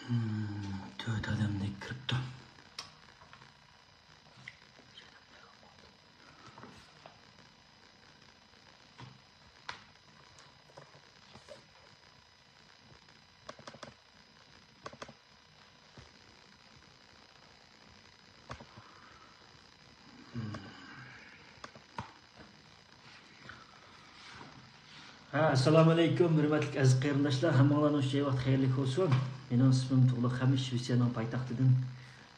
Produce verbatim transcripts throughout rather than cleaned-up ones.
تۆت ئادەمدەك كىرىپتۇ. ھە، ئەسسالامۇئەلەيكۇم، ھۆرمەتلىك ئەزىز قېرىنداشلار، ھەممىڭلارنىڭ شۇ ۋاقىت خەيرلىك بولسۇن. مېنىڭ ئىسمىم تۇغلۇق خەمىت، شىۋېتسىيەنىڭ پايتەختىدىن،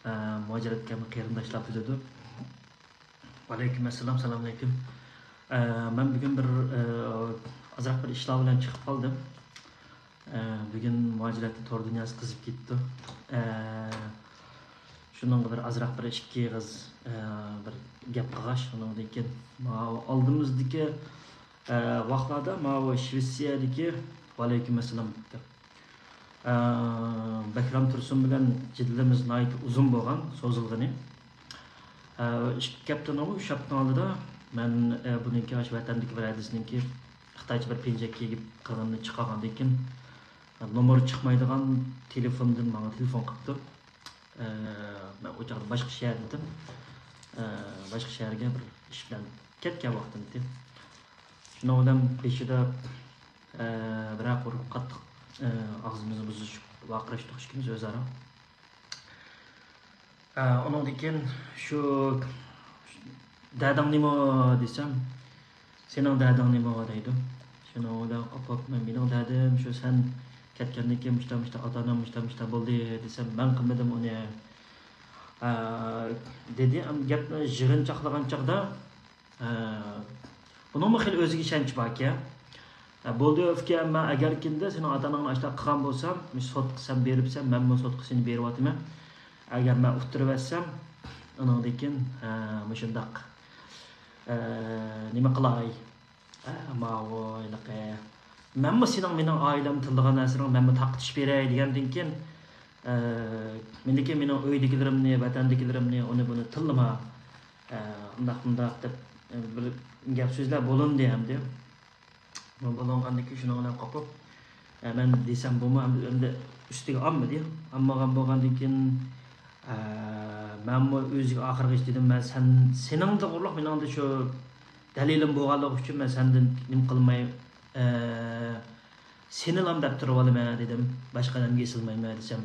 ئە، مۇھاجىرەتكە كەلگەن قېرىنداشلار بىلىدۇ. ۋەئەلەيكۇم ئەسسالام، سالامۇئەلەيكۇم. ئە، مەن بۈگۈن بىر، ئە، ئازراق بىر ئىشلار بىلەن چىقىپ قالدىم. ئە، بۈگۈن مۇھاجىرەتتە تور دۇنياسى قىزىپ كېتىپتۇ. ئە، شۇنىڭغا بىر ئازراق بىر ئىككى ئېغىز، ئە، بىر گەپ قىلغاچ، شۇنىڭدىن كېيىن ماۋۇ ئالدىمىزدىكى، ئە، ۋاقىتلاردا ماۋۇ شىۋېتسىيەدىكى، ۋەئەلەيكۇم ئەسسالام. ئە، بەكرام تۇرسۇن بىلەن جېدىلىمىز ناھايىتى ئۇزۇن بولغان، سوزۇلغىنى. ئە، ئىككى ھەپتىنىڭمۇ، ئۈچ ھەپتىنىڭ ئالدىدا مەن، ئە، بۇنىڭكى ئاشۇ ۋەتەندىكى بىر ھەدىسىنىڭكى خىتايچە بىر پېنجەككە ئېگىپ قىلغىنىنى چىقارغاندىن كېيىن، نومۇرى چىقمايدىغان تېلېفوندىن ماڭا تېلېفون قىپتۇ. ئە، مەن ئۇ چاغدا باشقا شەھەردە ئىدىم. ئە، باشقا شەھەرگە بىر ئىش بىلەن كەتكەن ۋاقتىم ئىدى. شۇنىڭ بىلەن بېشىدا، ئە، بىرەر قۇر قاتتىق، ئە، ئاغزىمىزنى بۇزۇشۇپ ۋارقىراشتۇق ئىككىمىز ئۆزئارا. ئە، ئۇنىڭدىن كېيىن شۇ دەردىڭ نېمە دېسەم، سېنىڭ دەردىڭ نېمە دەيدۇ. شۇنىڭ بىلەن قاپاپ، مەن، مېنىڭ دەردىم شۇ، سەن كەتكەندىن كېيىن مۇشتا مۇشتا ئاتا ئانام مۇشتا مۇشتا بولدى دېسەم، مەن قىلمىدىم ئۇنى، ئە، دېدى. ئەمدى گەپنى يىغىنچاقلىغان چاغدا، ئە، ئۇنىڭمۇ خېلى ئۆزىگە ئىشەنچى باركەن. ئە، بولدى ئۇكام، مەن ئەگەر كىندە سېنىڭ ئاتا ئاناڭنى ئاشۇنداق قىلغان بولسام، مۇشۇ سوتقا سەن بېرىپسەن، مەنمۇ سوتقا سېنى بېرىۋاتىمەن. ئەگەر مەن ئۇتتۇرۇۋەتسەم، ئۇنىڭدىن كېيىن، ئە، مۇشۇنداق، ئە، نېمە قىلاي؟ ئە، ماۋۇ ھېلىقى، مەنمۇ سېنىڭ مېنىڭ ئائىلەمنى تىللىغان نەرسىلىرىڭ مەنمۇ تارقىتىش بېرەي دېگەندىن كېيىن، ئە، مېنىڭكى، مېنىڭ ئۆيدىكىلىرىمنى، ۋەتەندىكىلىرىمنى، ئۇنى بۇنى تىللىما. ئە، ئۇنداق مۇنداق دەپ، ئە، بىر گەپ سۆزلەر بولۇندى ئەمدى. بولۇنغاندىكىن شۇنىڭ بىلەن قوپۇپ، ئە، مەن دېسەم بۇمۇ ئەمدى، ئەمدى ئۈستىگە ئالمىدى. ئالمىغان بولغاندىكىن، ئە، مەنمۇ ئۆزىگە ئاخىرغىچە دېدىم، مەن سەن، سېنىڭ توغرۇلۇق مېنىڭدە شۇ دەلىلىم بولغانلىقى ئۈچۈن مەن سەندىن نېمە قىلماي، ئە، سېنىلام دەپ تۇرۇۋالىمەن دېدىم. باشقا ئادەمگە ئېسىلمايمەن دېسەم،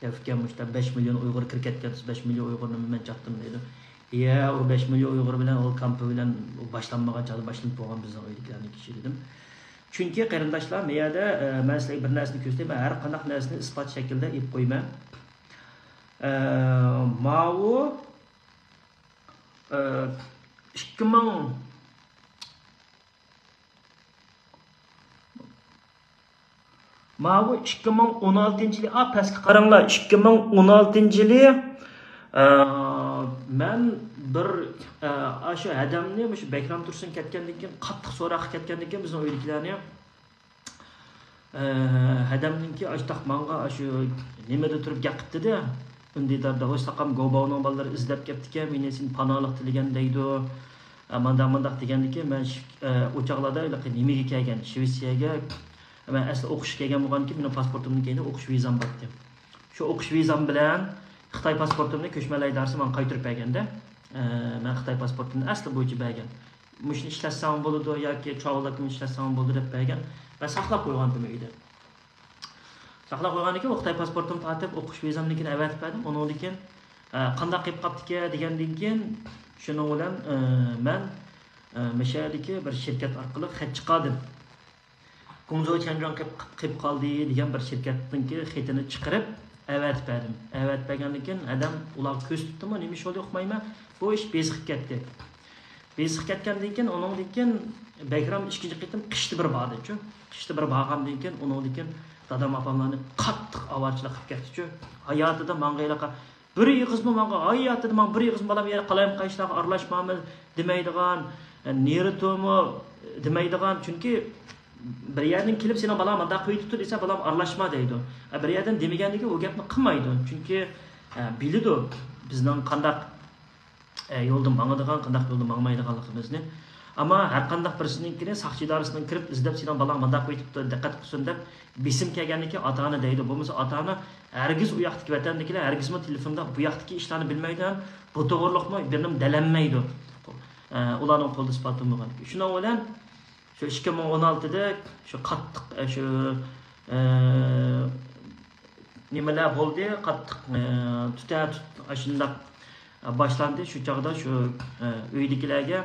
يا ئۇكام، مۇشۇ بەش مىليون ئۇيغۇر كىرىپ كەتكەن، بەش مىليون ئۇيغۇرنى مەن چاتتىم دەيدۇ. يا، ئۇ بەش مىليون ئۇيغۇر بىلەن ئۇ كامپا بىلەن ئۇ باشلانمىغان چاغدا باشلىنىپ بولغان بىزنىڭ ئۆيدىكىلەرنىڭ ئىشى دېدىم. چۈنكى قېرىنداشلار، مەيەردە، ئە، مەن سىلەرگە بىر نەرسىنى كۆرسىتەي، مەن ھەر قانداق نەرسىنى ئىسپات شەكىلدە ئېلىپ قويىمەن. ئە، ماۋۇ، ئە، ئىككى مىڭ، ماۋۇ ئىككى مىڭ ئون ئالتىنچى يىلى، ئا، پەسكە قاراڭلار، ئىككى مىڭ ئون ئالتىنچى يىلى، ئە، مەن بىر، ئە، ئاشۇ ھەدەمنى، مۇشۇ بەكرام تۇرسۇن كەتكەندىن كېيىن، قاتتىق سوراققا كەتكەندىن كېيىن، بىزنىڭ ئۆيدىكىلەرنى، ئە، ھەدەمنىڭكى ئاشتاق ماڭغا ئاشۇ نېمىدە تۇرۇپ گەپ قىپتىدە، ئۈندىداردا، ھوي ساقام، گوباۋنىڭ بالىلىرى ئىزدەپ كەپتىكەن، مېنى سېنى پاناھلىق تىلىگەن دەيدۇ. ئە، مانداق، مانداق دېگەندىكىن، مەن شىك-، ئە، ئۇ چاغلاردا ھېلىقى نېمىگە كەلگەن، شىۋېتسىيەگە، مەن ئەسلى ئوقۇشقا كەلگەن بولغاندىكىن، مېنىڭ پاسپورتۇمدىن كەينىدىن ئوقۇش ۋىزام بارتتى. شۇ ئوقۇش ۋىزام بىلەن خىتاي پاسپورتۇمنى كۆچمەنلەر ئىدارىسى ماڭا قايتۇرۇپ بەرگەندە، ئە، مەن خىتاي پاسپورتۇمنى ئەسلى بويىچە بەرگەن. مۇشۇنى ئىشلەتسەڭ بولىدۇ ياكى تراۋېل دوكۇمېنت ئىشلەتسەڭ بولىدۇ دەپ بەرگەن. مەن ساقلاپ قويغانىدىم ئۆيدە. ساقلاپ قويغاندىن كېيىن، ئۇ خىتاي پاسپورتۇمنى تارتىپ، ئوقۇش ۋىزامنىڭكىنى ئەۋەتىپ بەردىم. ئۇنىڭدىن كېيىن، ئە، قانداق قېلىپ قاپتىكەن دېگەندىن كېيىن، شۇنىڭ بىلەن، ئە، مەن، ئە، مىشەدىكى بىر شىركەت ئارقىلىق خەت چىقاردىم. گۇڭزو چيەنجۇاڭ قېلىپ، قېلىپ قالدى دېگەن بىر شىركەتنىڭكى خېتىنى چىقىرىپ ئەۋەتىپ بەردىم. ئەۋەتىپ بەرگەندىن كېيىن، ئادەم ئۇلارغا كۆرسىتىپتىمۇ، نېمە ئىش بولدى ئۇقمايمەن، بۇ ئىش بېسىقىپ كەتتى. بېسىقىپ كەتكەندىن كېيىن، ئۇنىڭدىن كېيىن بەكرام ئىككىنچى قېتىم قىشتا بىر باردىچۇ. قىشتا بىر بارغاندىن كېيىن، ئۇنىڭدىن كېيىن دادام ئاپاملارنى قاتتىق ئاۋارىچىلىك قىلىپ كەتتىچۇ. ھاياتىدا ماڭغا ھېلىقى بىر ئېغىزمۇ ماڭا، ھاياتىدا ماڭا بىر ئېغىزمۇ بالام يەنە قالايمىقان ئىشلارغا ئارىلاشمامىز دېمەيدىغان، نېرۇتومۇ دېمەيدىغان. چۈنكى بىر يەردىن كېلىپ سېنىڭ بالاڭ مانداق قىلىۋېتىپتۇ دېسە، بالام ئارىلاشما دەيدۇ. بىر يەردىن دېمىگەندىن كېيىن ئۇ گەپنى قىلمايدۇ. چۈنكى بىلىدۇ بىزنىڭ قانداق يولدا ماڭىدىغان، قانداق يولدا ماڭمايدىغانلىقىمىزنى. ئەمما ھەر قانداق بىرسىنىڭكىنى ساقچى ئىدارىسىنىڭ كىرىپ ئىزدەپ، سېنىڭ بالاڭ مۇنداق قويۇپتۇ، دىققەت قىلسۇن دەپ بېسىم كەلگەندىكى ئاتا ئانا دەيدۇ. بولمىسا ئاتا ئانا ھەرگىز ئۇ ياقتىكى ۋەتەندىكىلەر ھەرگىزمۇ تېلېفوندا بۇ ياقتىكى ئىشلارنى بىلمەيدۇ ھەم بۇ توغرىلىقمۇ بىرنېمە دەلەللىمەيدۇ. ئۇلارنىڭ قولىدا ئىسپاتى بولمىغان. شۇنىڭ بىلەن شۇ ئىككى مىڭ ئون ئالتىدە شۇ قاتتىق، ئە، شۇ، ئە، نېمىلەر بولدى، قاتتىق، ئە، تۈتە تۈت-، ئاشۇنداق باشلاندى. شۇ چاغدا شۇ، ئە، ئۆيدىكىلەرگە،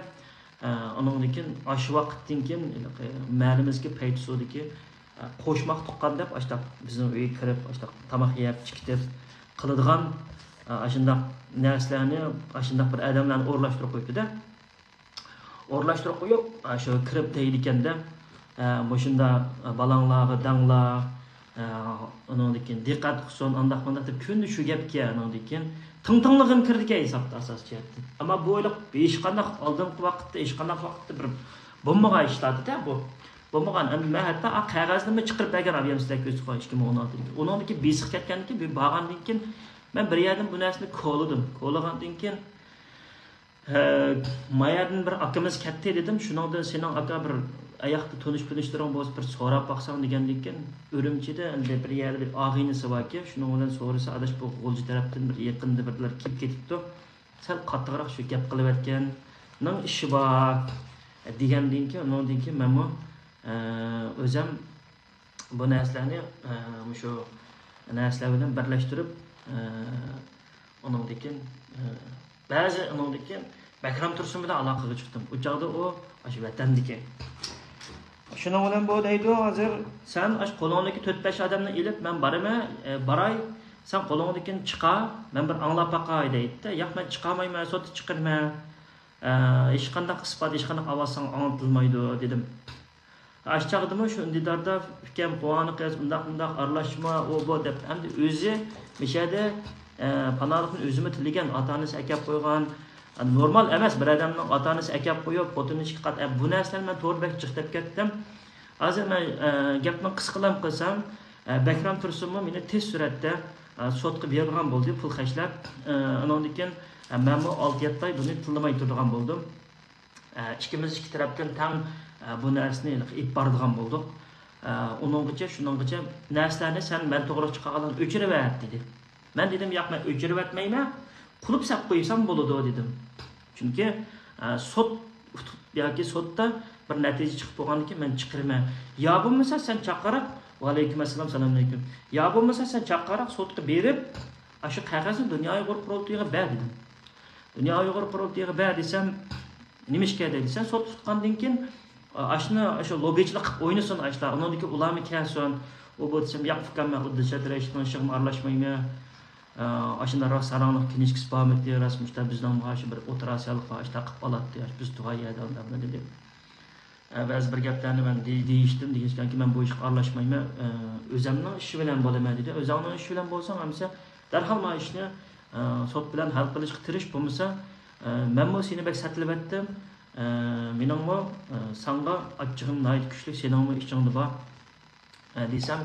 ئە، ئۇنىڭدىن كېيىن، ئاشۇ ۋاقىتتىن كېيىن، ئە، مەھەللىمىزدىكى پەيتۇسۇدىكى، ئە، قوشماق تۇغقان دەپ ئاشۇنداق بىزنىڭ ئۆيگە كىرىپ، ئاشۇنداق تاماق يەپ، چىقىپ قىلىدىغان، ئە، ئاشۇنداق نەرسىلەرنى، ئاشۇنداق بىر ئادەملەرنى ئورۇنلاشتۇرۇپ قويۇپتۇ-دە. ئورۇنلاشتۇرۇپ قويۇپ، شۇ كىرىپ دەيدىكەن-دە، مۇشۇنداق بالاڭلارغا دەڭلار، ئۇنىڭدىن كېيىن دىققەت قىلسۇن، ئانداق مۇنداق دەپ كۈندە شۇ گەپكە، ئۇنىڭدىن كېيىن تىڭ تىڭلىغىن كىرىدىكەن ھېسابتا ئاساسىي جەھەتتىن. ئەمما بۇ ھېلىقى ھېچقانداق ئالدىنقى ۋاقىتتا، ھېچقانداق ۋاقىتتا بىر بولمىغان ئىشلاردى-دە بۇ. بولمىغان. ئەمما مەن ھەتتا ئا قەغەزنىمۇ چىقىرىپ بەرگەن ئابىيەم سىلەرگە كۆرسىتىپ قوياي، ئىككى مىڭ ئون ئالتىدىكى. ئۇنىڭدىن كېيىن بېسىق كەتكەندىن كېيىن، بۇ بارغاندىن كېيىن مەن بىر يەردىن بۇ نەرسىنى كولىدىم. كولىغاندىن كېيىن، ھە، ما يەردىن بىر ئاكىمىز كەتتى دېدىم. شۇنىڭدىن سېنىڭ ئاكا بىر ئاياقتا تونۇش-پونۇشلىرىڭ بولسا بىر سوراپ باقساڭ دېگەندىن كېيىن، ئۈرۈمچىدە ئەمدى بىر يەردە بىر ئاغىنىسى باركەن، شۇنىڭ بىلەن سورىسا، ئاداش بۇ غۇلجا تەرەپتىن بىر يېقىندا بىرلەر كېلىپ كېتىپتۇ. سەل قاتتىقراق شۇ گەپ قىلىۋەتكەننىڭ ئىشى بار دېگەندىن كېيىن، ئۇنىڭدىن كېيىن مەنمۇ، ئە، ئۆزەم بۇ نەرسىلەرنى، ئە، مۇشۇ نەرسىلەر بىلەن بىرلەشتۈرۈپ، ئە، ئۇنىڭدىن كېيىن، ئە، بەزى ئۇنىڭدىن كېيىن بەكرەم تۇرسۇن بىلەن ئالاقىگە چىقتىم. ئۇ چاغدا ئۇ ئاشۇ ۋەتەندىكى. شۇنىڭ بىلەن بۇ دەيدۇ، ھازىر سەن ئاشۇ قولۇڭدىكى تۆت-بەش ئادەمنى ئېلىپ، مەن بارىمەن، ئە، باراي، سەن قولۇڭدىكىنى چىقار، مەن بىر ئاڭلاپ باقاي دەيدىدە. ياق، مەن چىقارمايمەن، سوتتا چىقىرىمەن. ئە، ھېچقانداق ئىسپات، ھېچقانداق ئاۋاز ساڭا ئاڭلىتىلمايدۇ دېدىم. ئاشۇ چاغدىمۇ شۇ ئۈندىداردا ئۇكام، قۇۋانۇق قىز، ئۇنداق، مۇنداق ئارىلاشما، ئۇ، بۇ دەپ، ئەمدى ئۆزى مۇشۇ يەردە، ئە، پاناھلىقنى ئۆزىمۇ تىلىگەن، ئاتا-ئانىسى ئەكەپ قويغان. نورمال ئەمەس، بىر ئادەمنىڭ ئاتا-ئانىسى ئەكەپ قويۇپ، خوتۇنى ئىككى قات، ئە، بۇ نەرسىلەرنى مەن توغرا بەك جىق دەپ كەتتىم. ھازىر مەن، ئە، گەپنى قىسقىلام قىلسام، ئە، بەكرەم تۇرسۇنمۇ مېنى تېز سۈرئەتتە، ئە، سوتقا بېرىدىغان بولدى، پۇل خەجلەپ. ئە، ئۇنىڭدىن كېيىن، ئە، مەنمۇ ئالتە-يەتتە ئاي بۇنى تىللىماي تۇرىدىغان بولدۇم. ئە، ئىككىمىز ئىككى تەرەپتىن تەڭ، ئە، بۇ نەرسىنى ئېلىپ بارىدىغان بولدۇق. ئە، ئۇنىڭغىچە، شۇنىڭغىچە نەرسىلەرنى سەن مەن توغرا چىقارغانلارنى ئۆچۈرۈۋەت، دېدى. مەن دېدىم، ياق، مەن ئۆچۈرۈۋەتمەيمەن، قۇلۇپ سەپ قويسام بولىدۇ، دېدىم. چۈنكى، ئە، سوت ئۇتۇق ياكى سوتتا بىر نەتىجە چىقىپ بولغاندىن كېيىن مەن چىقىرىمەن. يا بولمىسا سەن چاققانراق، ۋەئەلەيكۇم ئەسسالام، سالامۇئەلەيكۇم. يا بولمىسا سەن چاققانراق سوتقا بېرىپ، ئاشۇ قەغەزنى دۇنيا ئۇيغۇر قۇرۇلتىيىغا بەر، دېدىم. دۇنيا ئۇيغۇر قۇرۇلتىيىغا بەر دېسەم، نېمە ئىش كەردى دېسە، سوت تۇتقاندىن كېيىن، ئاشۇنى، ئاشۇ لوبىچىلىق قىلىپ ئوينىسۇن ئاشۇلار، ئۇنىڭدىن كېيىن ئۇلارمۇ كەلسۇن. ئۇ بۇ دېسەم، ياق ئۇكام، مەن ئۇ دېشەترەشنىڭ ئىشىغىمۇ ئارىلاشمايمەن. ئاشۇنداق راست ساراڭلىق كىنىشكىسى بارمىدى، راست مۇشۇنداق بىزنىڭ ئاشۇ بىر ئوتتۇرا ئاسىيالىق بار، ئاشۇنداق قىلىپ ئالاتتى، ئاشۇ بىز تۇرغان يەردە ئۇنداق دېدى. ئە، بەزى بىر گەپلەرنى مەن دېي-، دېيىشتىم، دېگەچكەنكى، مەن بۇ ئىشقا ئارىلاشمايمەن. ئە، ئۆزەمنىڭ ئىشى بىلەن بولىمەن، دېدى. ئۆزەڭنىڭ ئىشى بىلەن بولساڭ، ئەمىسە دەرھال مانا ئىشنى، ئە، سوت بىلەن ھەل قىلىشقا تىرىش، بولمىسا، ئە، مەنمۇ سېنى بەك سەتلىۋەتتىم. ئە، مېنىڭمۇ، ئە، ساڭا ئاچچىقىم ناھايىتى كۈچلۈك، سېنىڭمۇ ئىچىڭدە بار. ئە، دېسەم،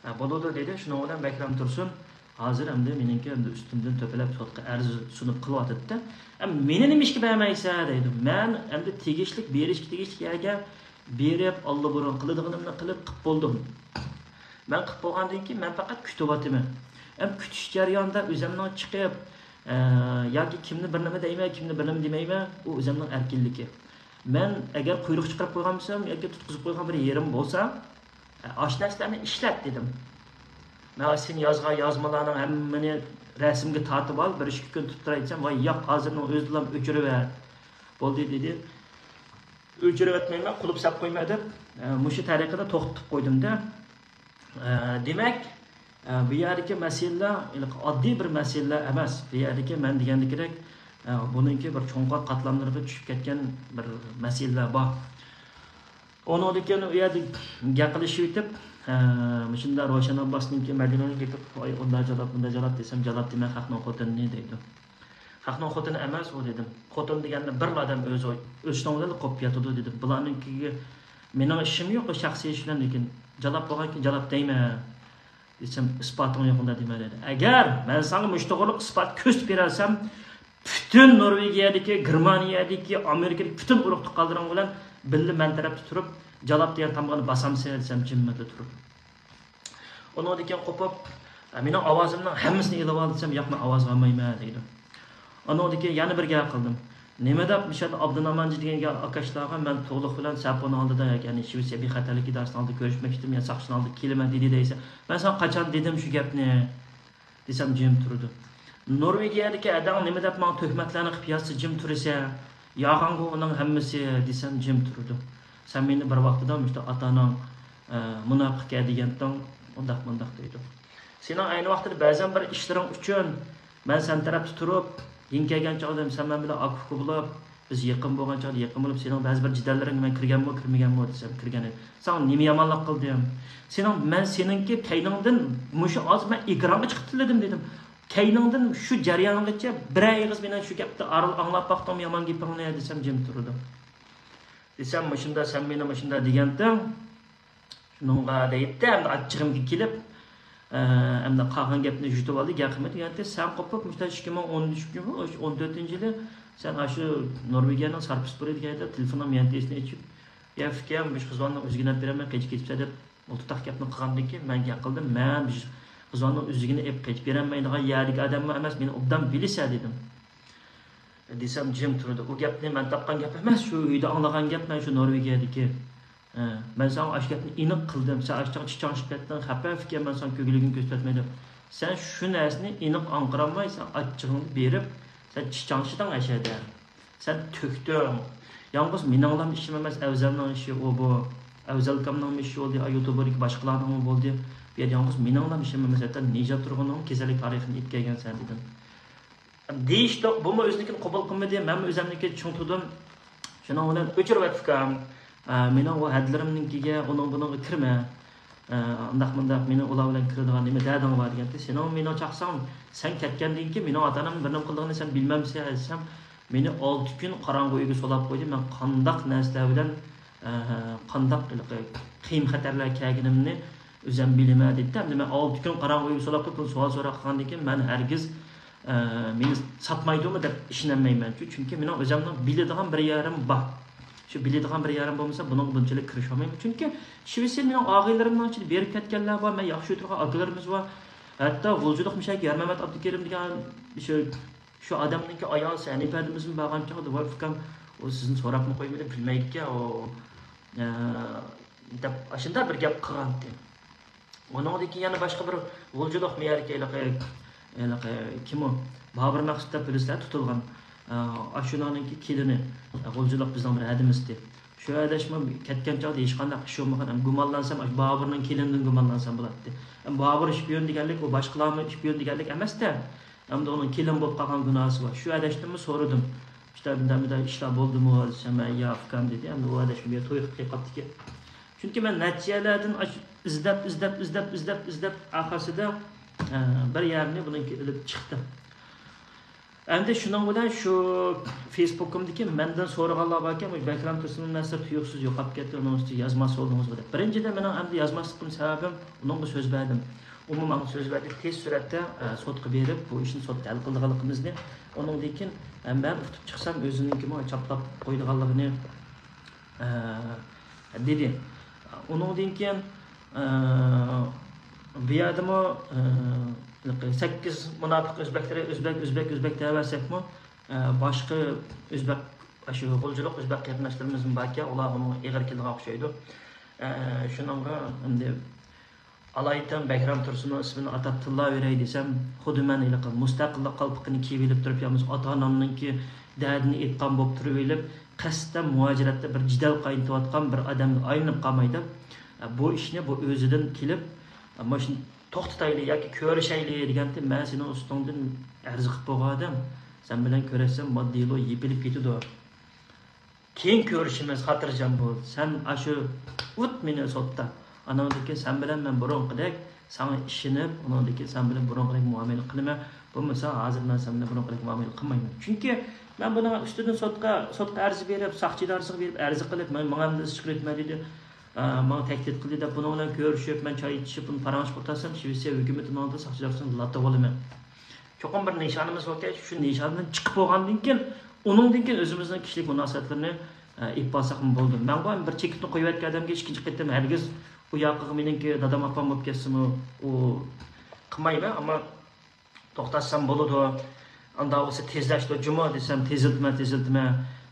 ئە، بولىدۇ، دېدى. شۇنىڭ بىلەن بەكرەم تۇرسۇن، ھازىر ئەمدى مېنىڭكى ئەمدى ئۈستۈمدىن تۆپىلەپ سوتقا ئەرز سۇنۇپ قىلىۋاتىدۇ-دە. ئە، مېنى نېمە ئىشقا بەرمەيسەن دەيدۇ. مەن ئەمدى تېگىشلىك، بېرىشكە تېگىشلىك يەرگە بېرىپ، ئاللىبۇرۇن قىلىدىغىنىمنى قىلىپ، قىپ بولدۇم. مەن قىپ بولغاندىن كېيىن مەن پەقەت كۈتۈۋاتىمەن. ئەم، كۈتۈش جەريانىدا ئۆزەمنىڭ چىقىپ، ئە، ياكى كىمنى بىر نېمە دەيمەن، كىمنى بىر نېمە دېمەيمەن، ئۇ ئۆزەمنىڭ ئەركىنلىكى. مەن ئەگەر قۇيرۇق چىقىرىپ قويغان بولسام ياكى تۇتقۇزۇپ قويغان بىر يېرىم بولسا، ئاشۇ نەرسىلەرنى ئىشلەت دېدىم. مەن سېنى يازغان يازمىلارنىڭ ھەممىنى رەسىمگە تارتىپ ئال، بىر ئىككى كۈن تۇتۇپ تۇراي دېسەم، ۋاي ياق، ھازىرنىڭ ئۆزىدىلا ئۆچۈرۈۋەت. بولدى دېدى. ئۆچۈرۈۋەتمەيمەن، قۇلۇپ سەپ قويمە دەپ، مۇشۇ تەرىقىدە توختىتىپ قويدۇم-دە. دېمەك، بۇ يەردىكى مەسىلىلەر ھېلىقى ئاددىي بىر مەسىلىلەر ئەمەس. بۇ يەردىكى مەن دېگەندىكىدەك، بۇنىڭكى بىر چوڭقۇر قاتلاملىرىغا چۈشۈپ كەتكەن بىر مەسىلىلەر بار. ئۇنىڭدىن كېيىن ئۇ يەردە گەپ قىلىشىۋېتىپ، ئە، مۇشۇنداق روشەن ئابباسنىڭكى مەدىنىنىڭ گېپى، ۋاي، ئۇنداق جالاپ، مۇنداق جالاپ دېسەم، جالاپ دېمە، خەقنىڭ خوتۇنىنى دەيدۇ. خەقنىڭ خوتۇنى ئەمەس ئۇ دېدىم. خوتۇن دېگەننى بىرلا ئادەم ئۆزى ئۆز شۇنىڭ بىلەن قوپۇپ ياتىدۇ دېدىم. بۇلارنىڭكىگە مېنىڭ ئىشىم يوق، ئۇ شەخسىي ئىش بىلەن، لېكىن جالاپ بولغاندىكىن جالاپ دەيمەن. دېسەم، ئىسپاتىڭ يوقمۇ دېمە دېدى. ئەگەر مەن ساڭا مۇشۇ توغرىلىق ئىسپات كۆرسىتىپ بېرەلسەم، پۈت پۈتۈن نورۋېگىيەدىكى، گېرمانىيەدىكى، ئامېرىكىدىكى پۈتۈن ئۇرۇق تۇغقانلىرىڭ بىلەن بىللە مەن تەرەپتە تۇرۇپ، جالاپ دېگەن تامغىنى باسامسەن دېسەم، جىممىدە تۇرۇپ. ئۇنىڭدىن كېيىن قوپۇپ، مېنىڭ ئاۋازىمنىڭ ھەممىسىنى ئېلىۋال دېسەم، ياق، مەن ئاۋازغا ئالمايمەن دەيدۇ. ئۇنىڭدىن كېيىن يەنە بىر گەپ قىلدىم. نېمە دەپ مۇشۇ يەردە ئابدۇنامانجى دېگەن ئاكاشلارغا مەن تولۇق بىلەن سەپونىڭ ئالدىدا، يەنى شىۋېتسىيە بىخەتەرلىك ئىدارىسىنىڭ ئالدىدا كۆرۈشمەكچىدىم، يا ساقچىنىڭ ئالدىغا كېلىمەن دېدى دەيسەن. مەن ساڭا قاچان دېدىم شۇ گەپنى؟ دېسەم، جىم تۇرىدۇ. نورۋېگىيەدىكى ئەدەڭ نېمە دەپ ماڭا تۆھمەتلەرنى قىلىپ يازسا، جىم تۇرىسەن. يالغانغۇ ئۇنىڭ ھەممىسى دېسەم، جىم تۇرىدۇ. سەن مېنى بىر ۋاقتىدا مۇشۇ ئاتا-ئاناڭ، ئە، مۇناپىقكەن دېگەنتىڭ، ئۇنداق مۇنداق دەيدۇ. سېنىڭ ئەينى ۋاقتىدا بەزەن بىر ئىشلىرىڭ ئۈچۈن مەن سەن تەرەپتە تۇرۇپ، يېڭى كەلگەن چاغدا سەن مەن بىلەن ئاكا-ئۇكا بولۇپ، بىز يېقىن بولغان چاغدا يېقىن بولۇپ، سېنىڭ بەزى بىر جېدەللىرىڭگە مەن كىرگەنمۇ، كىرمىگەنمۇ دېسەم، كىرگەن ئىدىم. ساڭا نېمە يامانلىق قىلدىم؟ سېنىڭ، مەن سېنىڭكى كەينىڭدىن مۇشۇ ھازىر مەن ئېكرانغا چىقىپ تىللىدىم دېدىم. كەينىڭدىن شۇ جەريانغىچە بىرەر ئېغىز مېنىڭ شۇ گەپتە ئارىلى ئاڭلاپ باقتىڭمۇ يامان گېپىڭنى دېسەم، جىم تۇرىدۇ. دېسەم، مۇشۇنداق، سەن مېنى مۇشۇنداق دېگەنتىڭ، شۇنىڭغا دەيتتى، ئەمدى ئاچچىقىمغا كېلىپ، ئە، ئەمدى قالغان گەپنى يۇتۇپ ئالدى، گەپ قىلمىدى دېگەنتى، سەن قوپۇپ، مۇشۇنداق ئىككى مىڭ ئون ئۈچىنچى يىل، ئون تۆتىنچى يىلى سەن ئاشۇ نورۋېگىيەنىڭ سارپىسپۇرى دېگەن يەردە تېلېفوننىڭ مەنتىسىنى ئېچىپ، يا ئۇكام، مۇشۇ قىزۋالنىڭ ئۆزىگە ئەپ بېرەلمەي قېچىپ كېتىپسەن دەپ، ئۇ تۇتاق گەپنى قىلغاندىن كېيىن، مەن گەپ قىلدىم، مەن مۇشۇ قىزۋالنىڭ ئۆزىگىنى ئېپ قېچىپ بېرەلمەيدىغان يەردىكى ئادەممۇ ئەمەس، مېنى ئوبدان بىلىسەن دېدىم. دېسەم، جىم تۇرىدۇ. ئۇ گەپنى مەن تاپقان گەپ ئەمەس، شۇ ئۆيدە ئاڭلىغان گەپ، مەن شۇ نورۋېگىيەدىكى. ھە، مەن ساڭا ئاشۇ گەپنى ئېنىق قىلدىم. سەن ئاشۇ چاغ چىچاڭشىپ كەتتىڭ، خەپە ئىكەن، مەن ساڭا كۆگىلىكىنى كۆرسىتىۋەتمەي دەپ. سەن شۇ نەرسىنى ئېنىق ئاڭقىرالماي، سەن ئاچچىقىڭنى بېرىپ، سەن چىچاڭشىدىڭ ئەشەدە. سەن تۆكتۈڭ. يالغۇز مېنىڭلام ئىشىم ئەمەس، ئەۋزەلنىڭ ئىشى ئۇ بۇ. ئەۋزەلكامنىڭمۇ ئىشى بولدى، يۇتۇبىدىكى باشقىلارنىڭمۇ بولدى. بۇ يەردە يالغۇز مېنىڭلام ئىشىم ئەمەس، ھەتتا نىجات تۇرغۇننىڭ كېسەللىك تارىخىنى ئېلىپ كەلگەنسەن دېدىم. دېيىشتۇق، بۇمۇ ئۆزىنىڭكىنى قوبۇل قىلمىدى، مەنمۇ ئۆزۈمنىڭكىنى چىڭ تۇردۇم. شۇنىڭ بىلەن ئۆچۈرۈۋەت ئۇكام. ئە، مېنىڭ ئۇ ھەدىلىرىمنىڭكىگە، ئۇنىڭ بۇنىڭغا كىرمە. ئە، ئانداق مۇنداق مېنىڭ ئۇلار بىلەن كىرىدىغان نېمە دەردىڭ بار دېگەنتى. سېنىڭ مېنىڭ چاقساڭ، سەن كەتكەندىن كېيىن مېنىڭ ئاتا-ئانامنىڭ بىر نېمە قىلىدىغىنىنى سەن بىلمەمسەن دېسەم، مېنى ئالتە كۈن قاراڭغۇ ئۆيگە سولاپ قويدى. مەن قانداق نەرسىلەر بىلەن، ئە، قانداق ھېلىقى قىيىن خەتەرلەر كەلگىنىمنى ئۆزۈم بىلىمەن دېدى. ئەمدى مەن ئالتە كۈن قاراڭغۇ ئۆيگە سولاپ قويۇپ، سوئال سوراپ قالغاندىن كېيىن مەن ھەرگىز ئە، مېنى ساتمايدۇمۇ دەپ ئىشىنەلمەيمەن. چۈ-، چۈنكى مېنىڭ ئۆزۈمنىڭ بىلىدىغان بىر يېرىم بار. شۇ بىلىدىغان بىر يېرىم بولمىسا، بۇنىڭغا بۇنچىلىك كىرىشەلمەيمەن. چۈنكى شىۋېتسىيە مېنىڭ ئاغىنىلىرىمنىڭ ئىچىدە بېرىپ كەتكەنلەر بار، مەن ياخشى كۆرىدىغان ئاكىلىرىمىز بار. ھەتتا غۇلجىلىق مۇشۇ يەرمەمەت ئابدۇكېرىم دېگەن شۇ، شۇ ئادەمنىڭكى ئايالى ھەنىپە ھەدىمىزمۇ بارغان چاغدا، ۋاي ئۇكام، ئۇ سىزنى سوراپمۇ قويمىدى، بىلمەيدىكەن ئۇ، ئە، دەپ ئاشۇنداق بىر گەپ قىلغانتى. ئۇنىڭدىن كېيىن يەنە باشقا بىر غۇلجىلىق مۇ يەردىكى ھېلىقى، ھېلىقى كىم ئۇ؟ بابۇر مەخسۇت دەپ بىلىسىلەر، تۇتۇلغان. ئە، ئاشۇلارنىڭكى كېلىنى، غۇلجىلىق بىزنىڭ بىر ھەدىمىزتى. شۇ ئادەشمۇ كەتكەن چاغدا ھېچقانداق ئىش بولمىغان، ھەم گۇمانلانسام، ئاشۇ بابۇرنىڭ كېلىنىدىن گۇمانلانسام بولاتتى. ھەم بابۇر شپىيون دېگەنلىك، ئۇ باشقىلارمۇ شپىيون دېگەنلىك ئەمەستە. ئەمدى ئۇنىڭ كېلىن بولۇپ قالغان گۇناھسى بار. شۇ ئادەشتىنمۇ سورىدىم. شۇنداق، مۇنداق، مۇنداق ئىشلار بولدىمۇ دېسەم، ھە، يا ئۇكام دېدى. ئەمدى ئۇ ئادەش بۇ يەردە توي قىلىپ قېلىپ قاپتىكەن. چۈنكى مەن نەچچە يەرلەردىن ئاش-، ئىزدەپ، ئىزدەپ، ئىزدەپ، ئىزدەپ، ئىزدەپ، ئاخىرسىدا، ئە، بىر يەرنى بۇنىڭكى ئېلىپ چىقتىم. ئەمدى شۇنىڭ بىلەن شۇ فېيسبۇكۇمدىكى مەندىن سورىغانلار باركەن، مۇشۇ بەكرام تۇرسۇننىڭ نەرسىلىرى تۇيۇقسىز يوقاپ كەتتى، ئۇنىڭ ئۈستىگە يازماس بولدىڭىزمۇ دەپ. بىرىنچىدىن، مېنىڭ ئەمدى يازماسلىقىم سەۋەبىم، ئۇنىڭغا سۆز بەردىم. ئۇمۇ ماڭا سۆز بەردى، تېز سۈرئەتتە، ئە، سوتقا بېرىپ، بۇ ئىشنى سوتتا ھەل قىلىدىغانلىقىمىزنى. ئۇنىڭدىن كېيىن، ئە، مەن ئۇتۇپ چىقسام، ئۆزىنىڭكىمۇ چاپلاپ قويىدىغانلىقىنى، ئە، دېدى. ئۇنىڭدىن كېيىن، ئە، بۇ يەردىمۇ، ئە، سەككىز مۇناپىق ئۆزبەكلىرى ئۆزبەك، ئۆزبەك، ئۆزبەك دەۋەرسەكمۇ، ئە، باشقا ئۆزبەك، شۇ غۇلجىلىق ئۆزبەك قېرىنداشلىرىمىزمۇ باركەن، ئۇلارغىمۇ ئېغىر كېلىدىغان ئوخشايدۇ. ئە، شۇنىڭغا ئەمدى ئالايىتەن بەكرام تۇرسۇننىڭ ئىسمىنى ئاتاپ تىللاۋېرەي دېسەم، خۇددى مەن ھېلىقى مۇستەقىللىق قالپىقىنى كىيىۋېلىپ تۇرۇپ، يا بولمىسا ئاتا-ئانامنىڭكى دەردىنى ئېيتقان بولۇپ تۇرۇۋېلىپ، قەستەن مۇھاجىرەتتە بىر جېدەل قاينىتىۋاتقان بىر ئادەمگە ئايلىنىپ قالماي دەپ، بۇ ئىشنى بۇ ئۆزىدىن كېلىپ، ماشىنا توختىتايلى ياكى كۆرۈشەيلى دېگەنتى، مەن سېنىڭ ئۈستۈڭدىن ئەرز قىلىپ بولغان ئادەم، سەن بىلەن كۆرۈشسەم ماددىيلو يېپىلىپ كېتىدۇ. كېيىن كۆرۈشىمىز، خاتىرجەم بول. سەن ئاشۇ ئۇت مېنى سوتتا. ئاناڭدىن كېيىن سەن بىلەن مەن بۇرۇنقىدەك ساڭا ئىشىنىپ، ئۇنىڭدىن كېيىن سەن بىلەن بۇرۇنقىدەك مۇئامىلە قىلىمەن. بولمىسا ھازىر مەن سەن بىلەن بۇرۇنقىدەك مۇئامىلە قىلمايمەن. چۈنكى مەن بۇنىڭ ئۈستىدىن سوتقا، سوتقا ئەرز بېرىپ، ساقچى ئىدارىسىغا بېرىپ ئەرز قىلىپ، مەن، ماڭا ئەمدى ئىش چىقىرىۋېتىمەن دېدى. ئا، ماڭا تەھدىت قىلدى دەپ بۇنىڭ بىلەن كۆرۈشۈپ، مەن چاي ئىچىشىپ، بۇنى پاراڭلىشىپ ئولتۇرسام، شىۋېتسىيە ھۆكۈمىتىنىڭ ئالدىدا ساقچى ئىدارىسىنى لاتىۋالىمەن. چوقۇم بىر نىشانىمىز بولكەن، شۇ نىشاندىن چىقىپ بولغاندىن كېيىن، ئۇنىڭدىن كېيىن ئۆزىمىزنىڭ كىشىلىك مۇناسىۋەتلىرىنى، ئە، ئېلىپ بارساقمۇ بولىدۇ. مەنغۇ بىر چېكىتنى قويۇۋەتكەن ئادەمگە ئىككىنچى قېتىم ھەرگىز ئۇ ياقىغا مېنىڭكى دادام، ئاپام بولۇپ كەتسىمۇ، ئۇ قىلمايمەن. ئەمما توختاتسام بولىدۇ. ئاندا بولسا تېزلەشتۇر جۇمۇ دېسەم، تېزلىتىمەن، تېزلىتىمەن.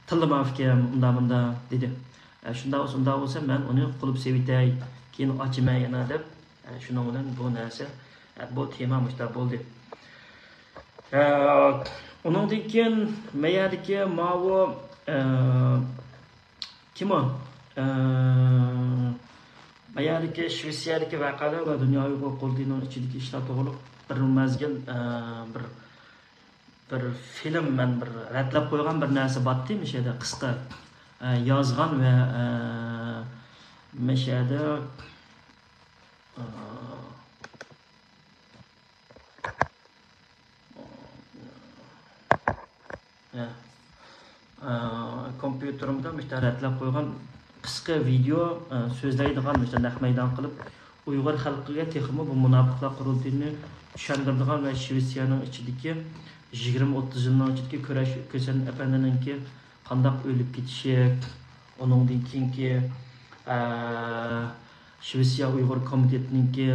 تىللىما ئۇكام، ئۇندا مۇندا دېدى. ئە، شۇنداق بولسا، ئۇنداق بولسا مەن ئۇنى قۇلۇپ سېۋىتەي، كېيىن ئاچىمەن يەنە دەپ، ئە، شۇنىڭ بىلەن بۇ نەرسە، ئە، بۇ تېما مۇشۇنداق بولدى. ئە، ئۇنىڭدىن كېيىن مەيەردىكى ماۋۇ، ئە، كىم ئۇ؟ ئە، مەيەردىكى شىۋېتسىيەدىكى ۋەقەلەر ۋە دۇنيا ئۇيغۇر قۇرۇلتىيىنىڭ ئىچىدىكى ئىشلار توغرۇلۇق بىر مەزگىل، ئە، بىر، بىر فىلىم مەن بىر رەتلەپ قويغان بىر نەرسە باتتى، مۇشۇ يەردە قىسقا، ئە، يازغان ۋە، ئە، مۇشۇ يەردە، ئە، ھە. ئە، كومپيۇتېرىمدا مۇشۇنداق رەتلەپ قويغان قىسقا ۋىدېئو، ئە، سۆزلەيدىغان مۇشۇنداق نەق مەيدان قىلىپ، ئۇيغۇر خەلقىگە تېخىمۇ بۇ مۇناپىقلار قۇرۇلتىيىنى چۈشەندۈرىدىغان ۋە شىۋېتسىيەنىڭ ئىچىدىكى يىگىرمە ئوتتۇز يىلنىڭ ئىچىدىكى كۈرەش كۈسەن ئەپەندىنىڭكى قانداق ئۆلۈپ كېتىشى، ئۇنىڭدىن كېيىنكى، ئە، شىۋېتسىيە ئۇيغۇر كومىتېتىنىڭكى،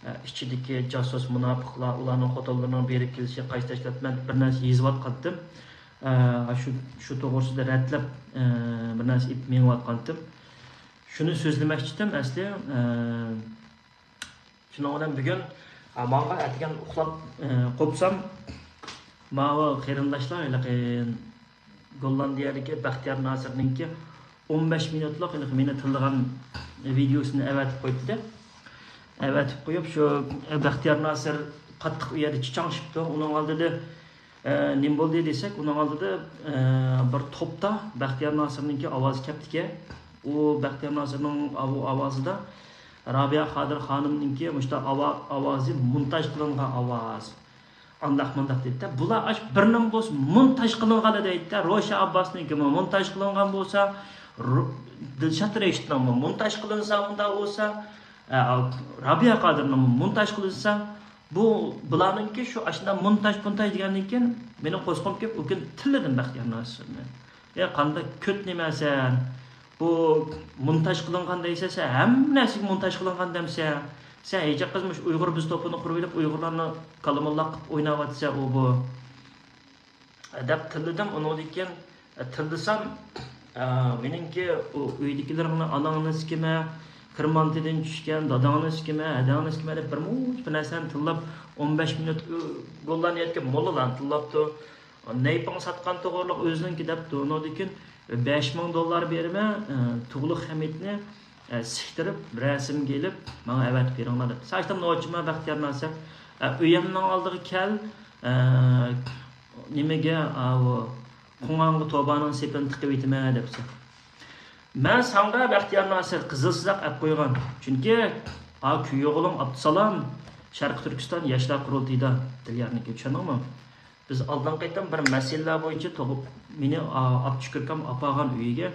ئە، ئىچىدىكى جاسۇس مۇناپىقلار، ئۇلارنىڭ خوتۇنلىرىنىڭ بېرىپ كېلىشى، قايسى تەشكىلات، مەن بىر نەرسە يېزىۋاتقانتىم. ئە، شۇ، شۇ توغرىسىدا رەتلەپ، ئە، بىر نەرسە ئېلىپ مېڭىۋاتقانتىم. شۇنى سۆزلىمەكچىدىم ئەسلى. ئە، شۇنىڭ بىلەن بۈگۈن، ئە، ماڭا ئەتىگەن ئۇخلاپ، ئە، قوپسام، ماۋۇ قېرىنداشلار ھېلىقى گوللاندىيەدىكى بەختىيار ناسىرنىڭكى ئون بەش مىنۇتلۇق ھېلىقى مېنى تىللىغان ۋىدېيوسىنى ئەۋەتىپ قويۇپتۇ. ئەۋەتىپ قويۇپ، شۇ بەختىيار ناسىر قاتتىق ئۇ يەردە چىچاڭشىپتۇ. ئۇنىڭ ئالدىدا، ئە، نېمە بولدى دېسەك، ئۇنىڭ ئالدىدا، ئە، بىر توپتا بەختىيار ناسىرنىڭكى ئاۋازى كەپتىكەن. ئۇ بەختىيار ناسىرنىڭ ئاۋۇ ئاۋازىدا رابىيە قادىر خانىمنىڭكى مۇشۇنداق ئاۋا-، ئاۋازى مونتاژ قىلىنغان ئاۋاز. ئانداق مۇنداق دەيدىدە، بۇلار ئاش بىرنىڭ بولسا مونتاژ قىلىنغان دەيدىدە، روشا ئابباسنىڭكىمۇ مونتاژ قىلىنغان بولسا، رو-، دىلشات رەشىتنىڭمۇ مونتاژ قىلىنسا، ئۇنداق بولسا، ئە، رابىيە قادىرنىڭمۇ مونتاژ قىلىنسا، بۇ، بۇلارنىڭكى شۇ ئاشۇنداق مونتاژ پونتاژ دېگەندىن كېيىن مېنىڭ قورسىقىم كېلىپ، ئۇ كۈنى تىللىدىم بەختىيار ناسىرنى. يا قانداق كۆت نېمە سەن؟ بۇ مونتاژ قىلىنغان دەيسەن، سەن ھەممە نەرسىگە مونتاژ قىلىنغان دەمسەن؟ سەن ھېجەپ قىلمىش ئۇيغۇر بىز توپىنى قۇرۇۋېلىپ، ئۇيغۇرلارنى كالىموللاق قىلىپ ئويناۋاتىسەن، ئۇ بۇ. دەپ تىللىدىم. ئۇنىڭدىن كېيىن، ئە، تىللىسام، ئە، مېنىڭكى ئۇ ئۆيدىكىلىرىڭنى، ئاناڭنى سىكىمە، كىرمانتىدىن چۈشكەن داداڭنى سىكىمە، ھەدەڭنى سىكىمە دەپ بىر مۇنچە بىر نەرسىنى تىللاپ، ئون بەش مىنۇت، ئۇ، گوللاندىيەدىكى موللىلارنى تىللاپتۇ. نەيپىڭ ساتقان توغرۇلۇق ئۆزىنىڭكى دەپتۇ. ئۇنىڭدىن كېيىن بەش مىڭ دوللار بېرىمەن، ئە، تۇغلۇق خەمىتنى، ئە، سىكتۈرۈپ، رەسىمگە ئېلىپ، ماڭا ئەۋەتىپ بېرىڭلار دەپتۇ. ساڭا ئېيتتىم، نوچىما بەختىيار ناسىر، ئە، ئۆيۈمنىڭ ئالدىغا كەل، ئە، نېمىگە، ئاۋۇ، قوڭغانغا توبانىڭ سېپىنى تىقىۋېتىمەن دەپسەن. مەن ساڭا بەختىيار ناسىر قىزىل سىزىق ئەپ قويغان. چۈنكى، ئا، كۈيئوغلۇڭ ئابدۇسالام شەرقىي تۈركىستان ياشلار قۇرۇلتىيىدا، دىليارنىڭكى، چۈشەندىڭمۇ؟ بىز ئالدىنقى قېتىم بىر مەسىلىلەر بويىچە توغۇپ، مېنى، ئا، ئابدۇشۈكۈر ئاكام ئاپارغان ئۆيىگە.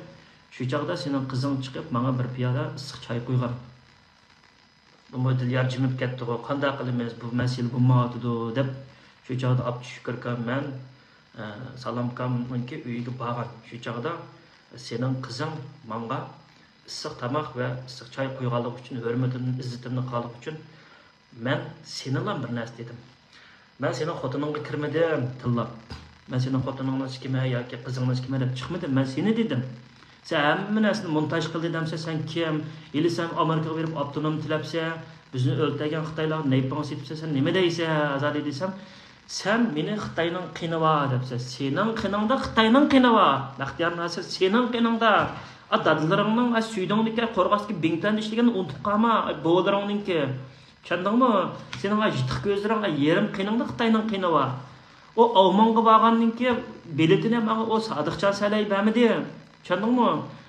شۇ چاغدا سېنىڭ قىزىڭ چىقىپ، ماڭا بىر پىيالە ئىسسىق چاي قۇيغان. بۇمۇ دىليار جىمىپ كەتتىغۇ، قانداق قىلىمىز، بۇ مەسىلە بولمايۋاتىدۇ دەپ، شۇ چاغدا ئابدۇشۈكۈر ئاكام، مەن، ئە، سالام ئاكامنىڭكى ئۆيىگە بارغان. شۇ چاغدا سېنىڭ قىزىڭ ماڭا ئىسسىق تاماق ۋە ئىسسىق چاي قۇيغانلىقى ئۈچۈن، ھۆرمىتىمنى، ئىززىتىمنى قىلغانلىقى ئۈچۈن، مەن سېنىلا بىر نەرسە دېدىم. مەن سېنىڭ خوتۇنۇڭغا كىرمىدىم تىللاپ. مەن سېنىڭ خوتۇنۇڭنى سىكىمەن ياكى قىزىڭنى سىكىمەن دەپ چىقمىدىم. مەن سېنى دېدىم. سەن ھەممە نەرسىنى مونتاژ قىلدى دەمسەن، سەن كىم؟ ھېلى سەن ئامېرىكىغا بېرىپ ئاپتونوم تىلەپسەن، بىزنى ئۆلتۈرگەن خىتايلارغا نەيپىڭ سېتىپسەن، سەن نېمە دەيسەن، ئازادە دېسەم، سەن مېنى خىتاينىڭ قېنى بار دەپسەن. سېنىڭ قېنىڭدا خىتاينىڭ قېنى بار. بەختىيار ناسىر، سېنىڭ قېنىڭدا. ئا، دادىلىرىڭنىڭ، ئا، سۈيدۈڭدىكى قورغاستىكى بىڭتۈەندە ئىشلىگەن ئۇنتۇپ قالما، ئا، بوۋىلىرىڭنىڭكى. چۈشەندىڭمۇ؟ سېنىڭ ئا يىتىق كۆزلىرىڭ، ئا يېرىم قېنىڭدا خىتاينىڭ قېنى بار. ئۇ ئاۋمېنغا بارغاندىن كېيىن بېلىتىنى ماڭا ئۇ سادىقجان سەلەي بەرمىدى. چۈشەندىڭمۇ؟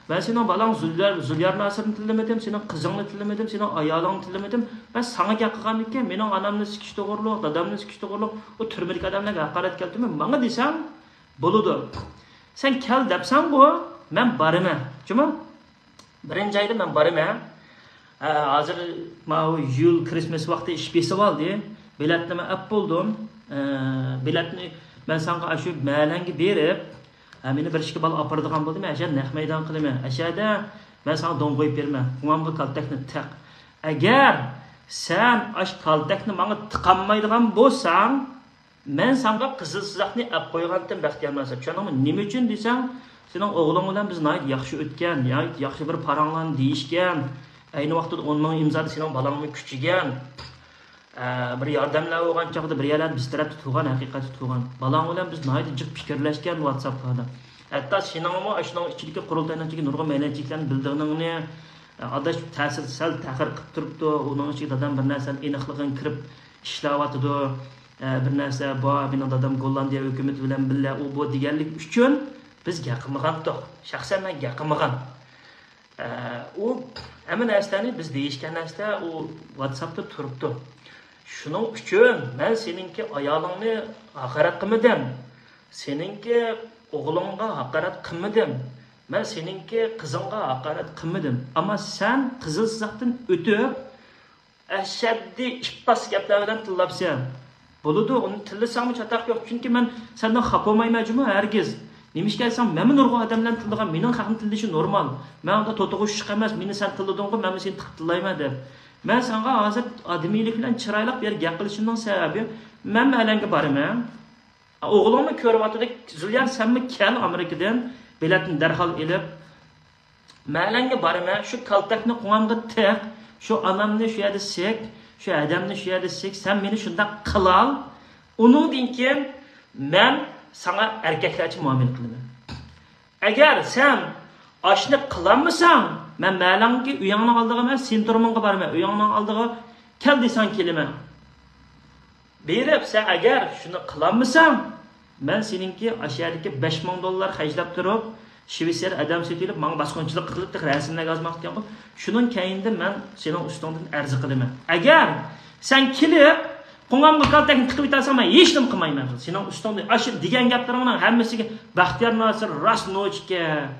مەن سېنىڭ بالاڭ زۇليار، زۇليار ناسىرنى تىللىمىدىم، سېنىڭ قىزىڭنى تىللىمىدىم، سېنىڭ ئايالىڭنى تىللىمىدىم. مەن ساڭا گەپ قىلغاندىن كېيىن مېنىڭ ئانامنى سىكىش توغرۇلۇق، دادامنى سىكىش توغرۇلۇق، ئۇ تۈرمىدىكى ئادەملەرگە ھاقارەت كەلتۈرمە، ماڭا دېسەڭ بولىدۇ. سەن كەل دەپسەنغۇ، مەن بارىمەن. جۇمۇ؟ بىرىنچى ئايدا مەن بارىمەن. ھە، ھازىر ماۋۇ يىل كىرىسمەس ۋاقتى ئىش بېسىۋالدى. بېلەتنىمۇ ئەپ بولدۇم. ئە، بېلەتنى مەن ساڭا ئاشۇ مەھەللەڭگە بېرىپ، ھە، مېنى بىر ئىككى بالا ئاپىرىدىغان بولدى، مەن ئەشەدە نەق مەيدان قىلىمەن. ئەشەدە مەن ساڭا دوڭغۇيۇپ بېرىمەن. قوڭامغا كالتەكنى تىق. ئەگەر سەن ئاشۇ كالتەكنى ماڭا تىقالمايدىغان بولساڭ، مەن ساڭا قىزىل سىزىقنى ئەپ قويغانتىم، بەختىيار ناسىر. چۈشەندىڭمۇ؟ نېمە ئۈچۈن دېسەڭ، سېنىڭ ئوغلۇڭ بىلەن بىز ناھايىتى ياخشى ئۆتكەن، ناھايىتى ياخشى بىر پاراڭلارنى دېيىشكەن. ئەينى ۋاقىتتا ئون مىڭ ئىمزادا سېنىڭ بالاڭمۇ كۈچىگەن. ئە، بىر ياردەملەر بولغان چاغدا بىر يەرلەردە بىز تەرەپتە تۇرغان، ھەقىقەتتە تۇرغان. بالاڭ بىلەن بىز ناھايىتى جىق پىكىرلەشكەن ۋاتساپلاردا. ھەتتا سېنىڭمۇ ئاشۇنىڭ ئىچىدىكى قۇرۇلتاينىڭ ئىچىدىكى نۇرغۇن مەيلەنچىلىكلەرنى بىلىدىغىنىڭنى، ئە، ئاداش تەسىر سەل تەخىر قىلىپ تۇرۇپتۇ. ئۇنىڭ ئىچىگە دادام بىر نەرسىنى ئېنىقلىغىن كىرىپ ئىشلەۋاتىدۇ. ئە، بىر نەرسە بار، مېنىڭ دادام گوللاندىيە ھۆكۈمىتى بىلەن بىللە، ئۇ بۇ دېگەنلىك ئۈچۈن بىز گەپ قىلمىغانتۇق. شەخسەن مەن گەپ قىلمىغان. ئە، ئۇ ھەممە نەرسىلەرنى بىز دېيىشكەن نەرسىلەر ئۇ ۋاتساپتا تۇرۇپتۇ. شۇنىڭ ئۈچۈن مەن سېنىڭكى ئايالىڭنى ھاقارەت قىلمىدىم. سېنىڭكى ئوغلۇڭغا ھاقارەت قىلمىدىم. مەن سېنىڭكى قىزىڭغا ھاقارەت قىلمىدىم. ئەمما سەن قىزىل سىزىقتىن ئۆتۈپ، ئەشەددىي ئىپپاس گەپلەر بىلەن تىللاپسەن. بولىدۇ، ئۇنى تىللىساڭمۇ چاتاق يوق. چۈنكى مەن سەندىن خاپا بولمايمەن جۇمۇ ھەرگىز. نېمىشقا دېسەڭ، مەنمۇ نۇرغۇن ئادەملەرنى تىللىغان، مېنىڭ خەقنى تىللىشى نورمال. مەن ئۇنداق توتۇغۇشۇشۇق ئەمەس، مېنى سەن تىللىدىڭغۇ، مەنمۇ سېنى تىللايمەن دەپ. مەن ساڭا ھازىر ئادىمىيلىك بىلەن چىرايلىق بىر گەپ قىلىشىمنىڭ سەۋەبى، مەن مەلەڭگە بارىمەن. ئوغلۇڭمۇ كۆرۈۋاتىدۇ، زۇليار، سەنمۇ كەل ئامېرىكىدىن، بېلەتنى دەرھال ئېلىپ، مەلەڭگە بارىمەن، شۇ كالتەكنى قوڭامغا تىق، شۇ ئانامنى شۇ يەردە سىك، شۇ ھەدەمنى شۇ يەردە سىك، سەن مېنى شۇنداق قىلال، ئۇنىڭدىن كېيىن مەن ساڭا ئەركەكلەرچە مۇئامىلە قىلىمەن. ئەگەر سەن ئاشۇنى قىلالمىساڭ، مەن مەلەڭگە ئۆيۈڭنىڭ ئالدىغا ئەمەس، سىنتۇرمۇڭغا بارىمەن، ئۆيۈڭنىڭ ئالدىغا كەل دېسەڭ كېلىمەن. بېرىپ، سەن ئەگەر شۇنى قىلالمىساڭ، مەن سېنىڭكى ئاشۇ يەردىكى بەش مىڭ دوللار خەجلەپ تۇرۇپ، شىۋېتسىيەدە ئادەم سېتىۋېلىپ، ماڭا باسقۇنچىلىق قىلىپ، تېخى رەسىملەرگە يازماقچى ئىكەنغۇ، شۇنىڭ كەينىدىن مەن سېنىڭ ئۈستۈڭدىن ئەرز قىلىمەن. ئەگەر سەن كېلىپ، قوڭامغا كالتەكنى تىقىۋېتەلسەڭ، مەن ھېچنېمە قىلمايمەن. سېنىڭ ئۈستۈڭدىن ئاشۇ دېگەن گەپلىرىڭنىڭ ھەممىسىگە بەختىيار ناسىر راست نوچىكەن،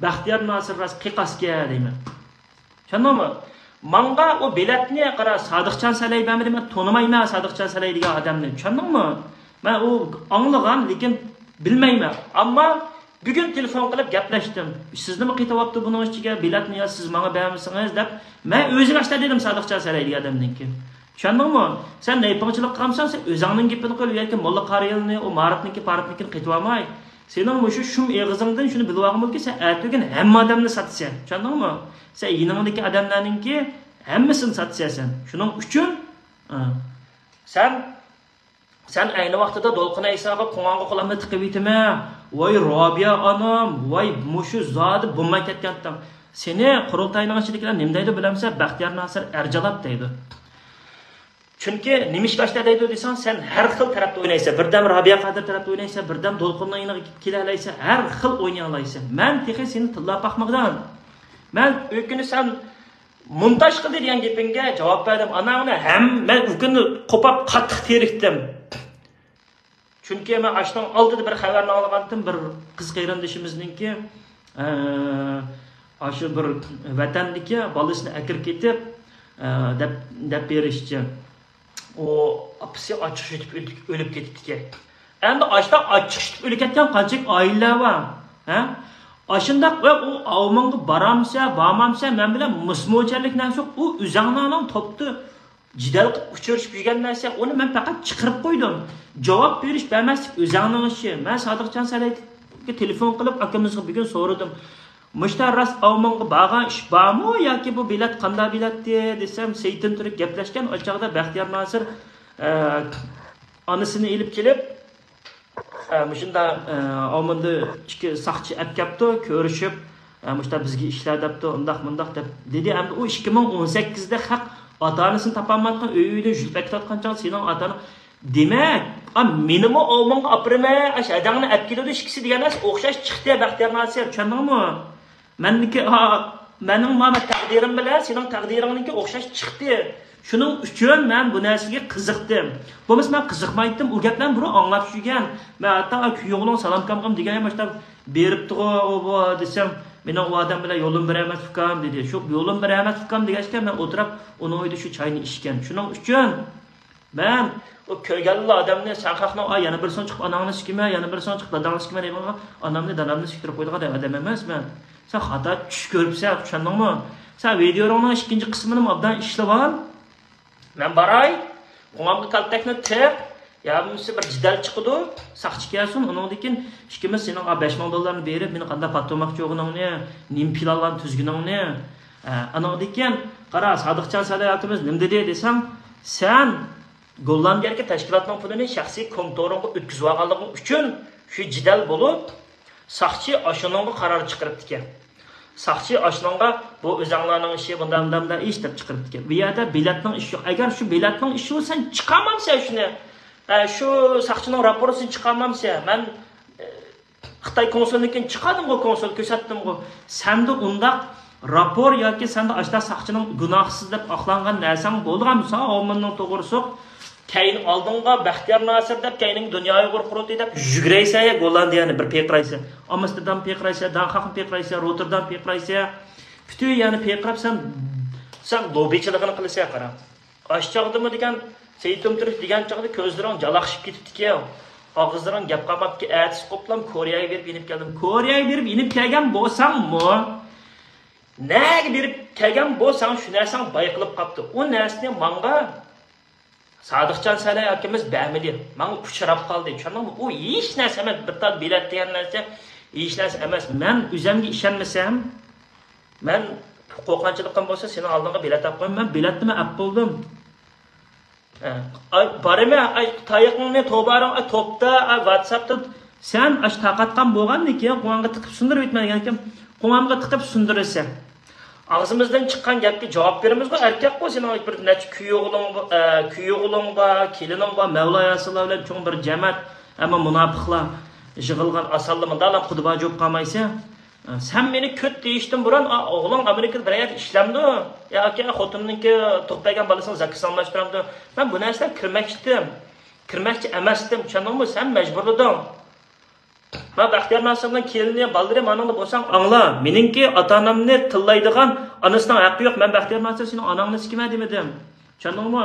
بەختىيار ناسىر راست قىيقاسكەن دەيمەن. چۈشەندىڭمۇ؟ ماڭا ئۇ بېلەتنى قارا، سادىقجان سەلەي بەرمىدى، مەن تونۇمايمەن سادىقجان سەلەي دېگەن ئادەمنى. چۈشەندىڭمۇ؟ مەن ئۇ ئاڭلىغان، لېكىن بىلمەيمەن. ئەمما بۈگۈن تېلېفون قىلىپ گەپلەشتىم. سىزنىمۇ قېتىۋاپتۇ بۇنىڭ ئىچىگە، بېلەتنى يا سىز ماڭا بەرمىسىڭىز دەپ. مەن ئۆزۈم ئاشۇنداق دېدىم سادىقجان سەلەي دېگەن ئادەمنىڭكى. چۈشەندىڭمۇ؟ سەن نەيپىڭچىلىق قىلامسەن، سەن ئۆزۈڭنىڭ گېپىنى قىل، ئۇ يەردىكى موللا قارىيىلنى، ئۇ مارىپنىڭكى، پارىپنىڭكىنى قېتىۋالماي. سېنىڭ مۇشۇ شۇم ئېغىزىڭدىن شۇنى بىلىۋالغىن بولدىكى، سەن ئەتىگۈن ھەممە ئادەمنى ساتىسەن. چۈشەندىڭمۇ؟ سەن يېنىڭدىكى ئادەملەرنىڭكى ھەممىسىنى ساتىسەن سەن. شۇنىڭ ئۈچۈن، ئە، سەن، سەن ئەينى ۋاقتىدا دولقۇن ئەيساغا قوڭامغا قولامنى تىقىۋېتىمەن. ۋاي رابىيە ئانام، ۋاي مۇشۇ زادى بولماي كەتكەنتىڭ. سېنى قۇرۇلتاينىڭ ئىچىدىكىلەر نېمە دەيدۇ بىلەمسەن؟ بەختىيار ناسىر ئەرجالاپ دەيدۇ. چۈنكى نېمىشقا ئاشۇنداق دەيدۇ دېسەڭ، سەن ھەر خىل تەرەپتە ئوينايسەن. بىردەم رابىيە قادىر تەرەپتە ئوينايسەن، بىردەم دولقۇننىڭ يېنىغا كېلەلەيسەن، ھەر خىل ئوينىيالايسەن. مەن تېخى سېنى تىللاپ باقمىغان. مەن ئۆكۈنۈپ سەن مونتاژ قىلدى دېگەن گېپىڭگە جاۋاب بەردىم. ئانا، ئانا، ھەم مەن ئۆكۈنۈپ قوپاپ قاتتىق تېرىكتىم. چۈنكى مەن ئاشۇنىڭ ئالدىدا بىر خەۋەرنى ئاڭلىغانتىم، بىر قىز قېرىندىشىمىزنىڭكى، ئە، ئاشۇ بىر ۋەتەندىكى بالىسىنى ئەكىرىپ كېتىپ، ئە، دەپ، دەپ بېرىشىچە، ئۇ ئاپىسى ئاچچىق يۇتۇپ ئۆلۈپ، ئۆلۈپ كېتىپتىكەن. ئەمدى ئاشۇنداق ئاچچىق يۇتۇپ ئۆلۈپ كەتكەن قانچىلىك ئائىلىلەر بار، ھە؟ ئاشۇنداق ۋە ئۇ ئاۋمېنغا بارامسە، بارمامسە، مەن بىلەن مۇسموچەنلىك نەرسە يوق. ئۇ ئۆزەڭلارنىڭ توپتا جېدەل قىلىپ ئۇچرىشىپ يۈرگەن نەرسە، ئۇنى مەن پەقەت چىقىرىپ قويدۇم. جاۋاب بېرىش بەرمەسلىك ئۆزەڭنىڭ ئىشى. مەن سادىقجان سەلەيگە تېلېفون قىلىپ، ئاكىمىزغا بۈگۈن سورىدىم. مۇشتا راست ئاۋمېنغا بارغان ئىش بارمۇ ياكى بۇ بېلەت قانداق بېلەتتى دېسەم، سېيىتىن تۇرۇپ گەپلەشكەن. ئۇ چاغدا بەختىيار ناسىر، ئە، ئانىسىنى ئېلىپ كېلىپ، ئە، مۇشۇنداق، ئە، ئاۋمېندا ئىككى ساقچى ئەپ كەپتۇ، كۆرۈشۈپ، ئە، مۇشۇنداق بىزگە ئىشلە دەپتۇ، ئۇنداق مۇنداق دەپ دېدى. ئەمدى ئۇ ئىككى مىڭ ئون سەككىزدە خەق ئاتا ئانىسىنى تاپالمايۋاتقان، ئۆي ئۆيدىن يۈزۈپ ئەكېتىۋاتقان چاغدا سېنىڭ ئاتا ئاناڭ، دېمەك، ئا، مېنىمۇ ئاۋمېنغا ئاپىرىمەن، ئاشۇ ھەدەڭنى ئەپ كېلىدۇ ئىككىسى دېگەن نەرسە ئوخشاش چىقتى، بەختىيار ناسىر، چۈشەندىڭمۇ؟ مەننىڭكى، ھا، مەننىڭ مانا تەقدىرىم بىلەن سېنىڭ تەقدىرىڭنىڭكى ئوخشاش چىقتى. شۇنىڭ ئۈچۈن مەن بۇ نەرسىگە قىزىقتىم. بولمىسا مەن قىزىقمايتتىم، ئۇ گەپلەرنى بۇرۇن ئاڭلاپ يۈرگەن. مەن ھەتتا كۈيئوغلۇڭ سالامكامغىمۇ دېگەن، مۇشۇنداق بېرىپتىغۇ ئۇ بۇ دېسەم، مېنىڭ ئۇ ئادەم بىلەن يولۇم بىر ئەمەس ئۇكام دېدى. شۇ يولۇم بىر ئەمەس ئۇكام دېگەچكە مەن ئولتۇرۇپ ئۇنىڭ ئۆيىدە شۇ چاينى ئىچكەن. شۇنىڭ ئۈچۈن مەن ئۇ كۆرگەنلا ئادەمنى، سەن خەقنىڭ، ئا، يەنە بىرسىنى چىقىپ ئاناڭنى سىكىمە، يەنە بىرسىنى چىقىپ داداڭنى سىكىمە دەيدىغانغا، ئانامنى، دادامنى سىكتۈرۈپ قويىدىغان ئادەم ئەمەسمەن. سەن خاتا چۈش كۆرۈپسەن، چۈشەندىڭمۇ؟ سەن ۋىدىيولىرىڭنىڭ ئىككىنچى قىسمىنىمۇ ئوبدان ئىشلىۋال. مەن باراي، قوڭامغا كالتەكنى تىق، يا بولمىسا بىر جېدەل چىقىدۇ، ساقچى كەلسۇن، ئۇنىڭدىن كېيىن ئىككىمىز سېنىڭ، ئا، بەش مىڭ دوللارنى بېرىپ، مېنى قانداق پاتۇرماقچى بولغىنىڭنى، نېمە پىلانلارنى تۈزگىنىڭنى، ئە، ئانىڭدىن كېيىن، قارا، سادىقجان سەلەي ئاكىمىز نېمە دېدى دېسەڭ، سەن گوللاندىيەدىكى تەشكىلاتنىڭ پۇلىنى شەخسىي كونتورۇڭغا ئۆتكۈزۈۋالغانلىقىڭ ئۈچۈن شۇ جېدەل بولۇپ، ساقچى ئاشۇنىڭغا قارار چىقىرىپتىكەن. ساقچى ئاشۇنىڭغا، بۇ ئۆزەڭلارنىڭ ئىشى، بۇنداق، مۇنداق، مۇنداق ئىش دەپ چىقىرىپتىكەن. بۇ يەردە بېلەتنىڭ ئىشى يوق. ئەگەر شۇ بېلەتنىڭ ئىشى بولسا، سەن چىقارمامسەن شۇنى. ئە، شۇ ساقچىنىڭ راپورتىسىنى چىقارمامسەن. مەن، ئە، خىتاي كونسۇلىنىڭكىنى چىقاردىمغۇ، كونسۇل كۆرسەتتىمغۇ. سەندە ئۇنداق راپور ياكى سەندە ئاشۇنداق ساقچىنىڭ گۇناھسىز دەپ ئاقلانغان نەرسەڭ بولغان بولسا، ئاۋمېننىڭ توغرىسى كەينىڭ ئالدىڭغا بەختىيار ناسىر دەپ، كەينىڭ دۇنيا ئۇيغۇر قۇرۇلتىيى دەپ يۈگۈرەيسەن يا گوللاندىيەنى بىر پىرقىرايسەن. ئامستېردام پىرقىرايسەن، دانخاكنى پىرقىرايسەن، روتېردام پىرقىرايسەن. پۈتۈن يەرنى پىرقىراپ سەن، سەن لوببىچىلىقىنى قىلىسەن قارا. ئاشۇ چاغدىمۇ دېگەن، سېيىت ئۆمتۈرۈش دېگەن چاغدا كۆزلىرىڭ جالاقشىپ كېتىپتىكەن. ئاغزىلىرىڭ گەپ قالماپتىكەن، ئەتىسى قوپلام كورېيەگە بېرىپ يېنىپ كەلدىم. كورېيەگە بېرىپ يېنىپ كەلگەن بولساڭمۇ، نەگە بېرىپ كەلگەن بولساڭ، شۇ نەرسەڭ بايقىلىپ قاپتۇ. ئۇ نەرسىنى ماڭا سادىقجان سەلەي ئاكىمىز بەرمىدى. ماڭا ئۇچراپ قالدى. چۈشەندىڭمۇ؟ ئۇ ھېچ نەرسە ئەمەس. بىر تال بېلەت دېگەن نەرسە ھېچ نەرسە ئەمەس. مەن ئۆزۈمگە ئىشەنمىسەم، مەن قورققانچىلىقىم بولسا، سېنىڭ ئالدىڭغا بېلەت ئاپ قويىمەن. مەن بېلەتنىمۇ ئاپ بولدۇم. ئاي، بارىمەن، ئاي، تايىقىڭنى، توبارىڭ، ئاي، توپتا، ئاي، ۋاتساپتا. سەن ئاشۇ تارقاتقان بولغاندىن كېيىن، قوڭامغا تىقىپ سۇندۇرۇپ ئۆتمەيدىكەنكەن، قوڭامغا تىقىپ سۇندۇرىسەن. ئاغزىمىزدىن چىققان گەپكە جاۋاب بېرىمىزغۇ، ئەركەكقۇ، سېنىڭ بىر نەچچە كۈيئوغلۇڭ بار، ئە، كۈيئوغلۇڭ بار، كېلىنىڭ بار، مەۋلا ياسىنلار بىلەن چوڭ بىر جەمەت، ئەمما مۇناپىقلار يىغىلغان ئاسانلا مۇنداقلا خۇدۇبا جوپ قالمايسەن. سەن مېنى كۈت دېيىشتىن بۇرۇن، ئا، ئوغلۇڭ ئامېرىكىدا بىر يەردە ئىشلەمدۇ؟ ياكى خوتۇنىنىڭكى تۇغۇپ بەرگەن بالىسىنىڭ زاكىسىنى ئالماشتۇرامدۇ؟ مەن بۇ نەرسىلەرگە كىرمەكچىدىم. كىرمەكچى ئەمەستىم، چۈشەندىڭمۇ؟ سەن مەجبۇرلىدىڭ. مەن بەختىيار ناسىرنىڭ كېلىنى، بالىلىرى مانىڭدا بولساڭ ئاڭلا. مېنىڭكى ئاتا-ئانامنى تىللايدىغان ئانىسىنىڭ ھەققى يوق. مەن بەختىيار ناسىر سېنىڭ ئاناڭنى سىكىمەن دېمىدىم. چۈشەندىڭمۇ؟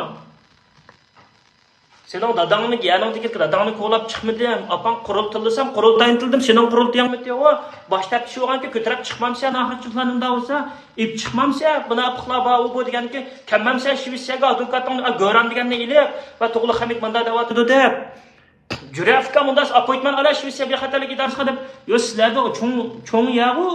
سېنىڭ داداڭنى، يەنىڭدىكى داداڭنى كولاپ چىقمىدىم. ئاپاڭ قۇرۇل تىللىسام، قۇرۇلتاينى تىللىدىم. سېنىڭ قۇرۇلتىيىڭمۇ تېۋۇ؟ باش تەپتىشى بولغانكى كۆتۈرۈپ چىقمامسەن، ناھاجەتلەرنىڭ داۋىسى. ئېپ چىقمامسەن، مۇناپىقلار بار، ئۇ بۇ دېگەنكى، كەلمەمسەن شىۋېتسىيەگە، ئادۋوكاتىڭنى، گۆران دېگەننى ئېلىپ، ۋە توغرۇلۇق خەمىت مۇنداق دەۋاتىدۇ دەپ. جۈرئەت ئۇكا مۇنداق ئاپوينتمېنت ئالا شىۋېتسىيە بىخەتەرلىك ئىدارىسىغا دەپ. يو، سىلەردە چوڭ، چوڭ يەغۇ.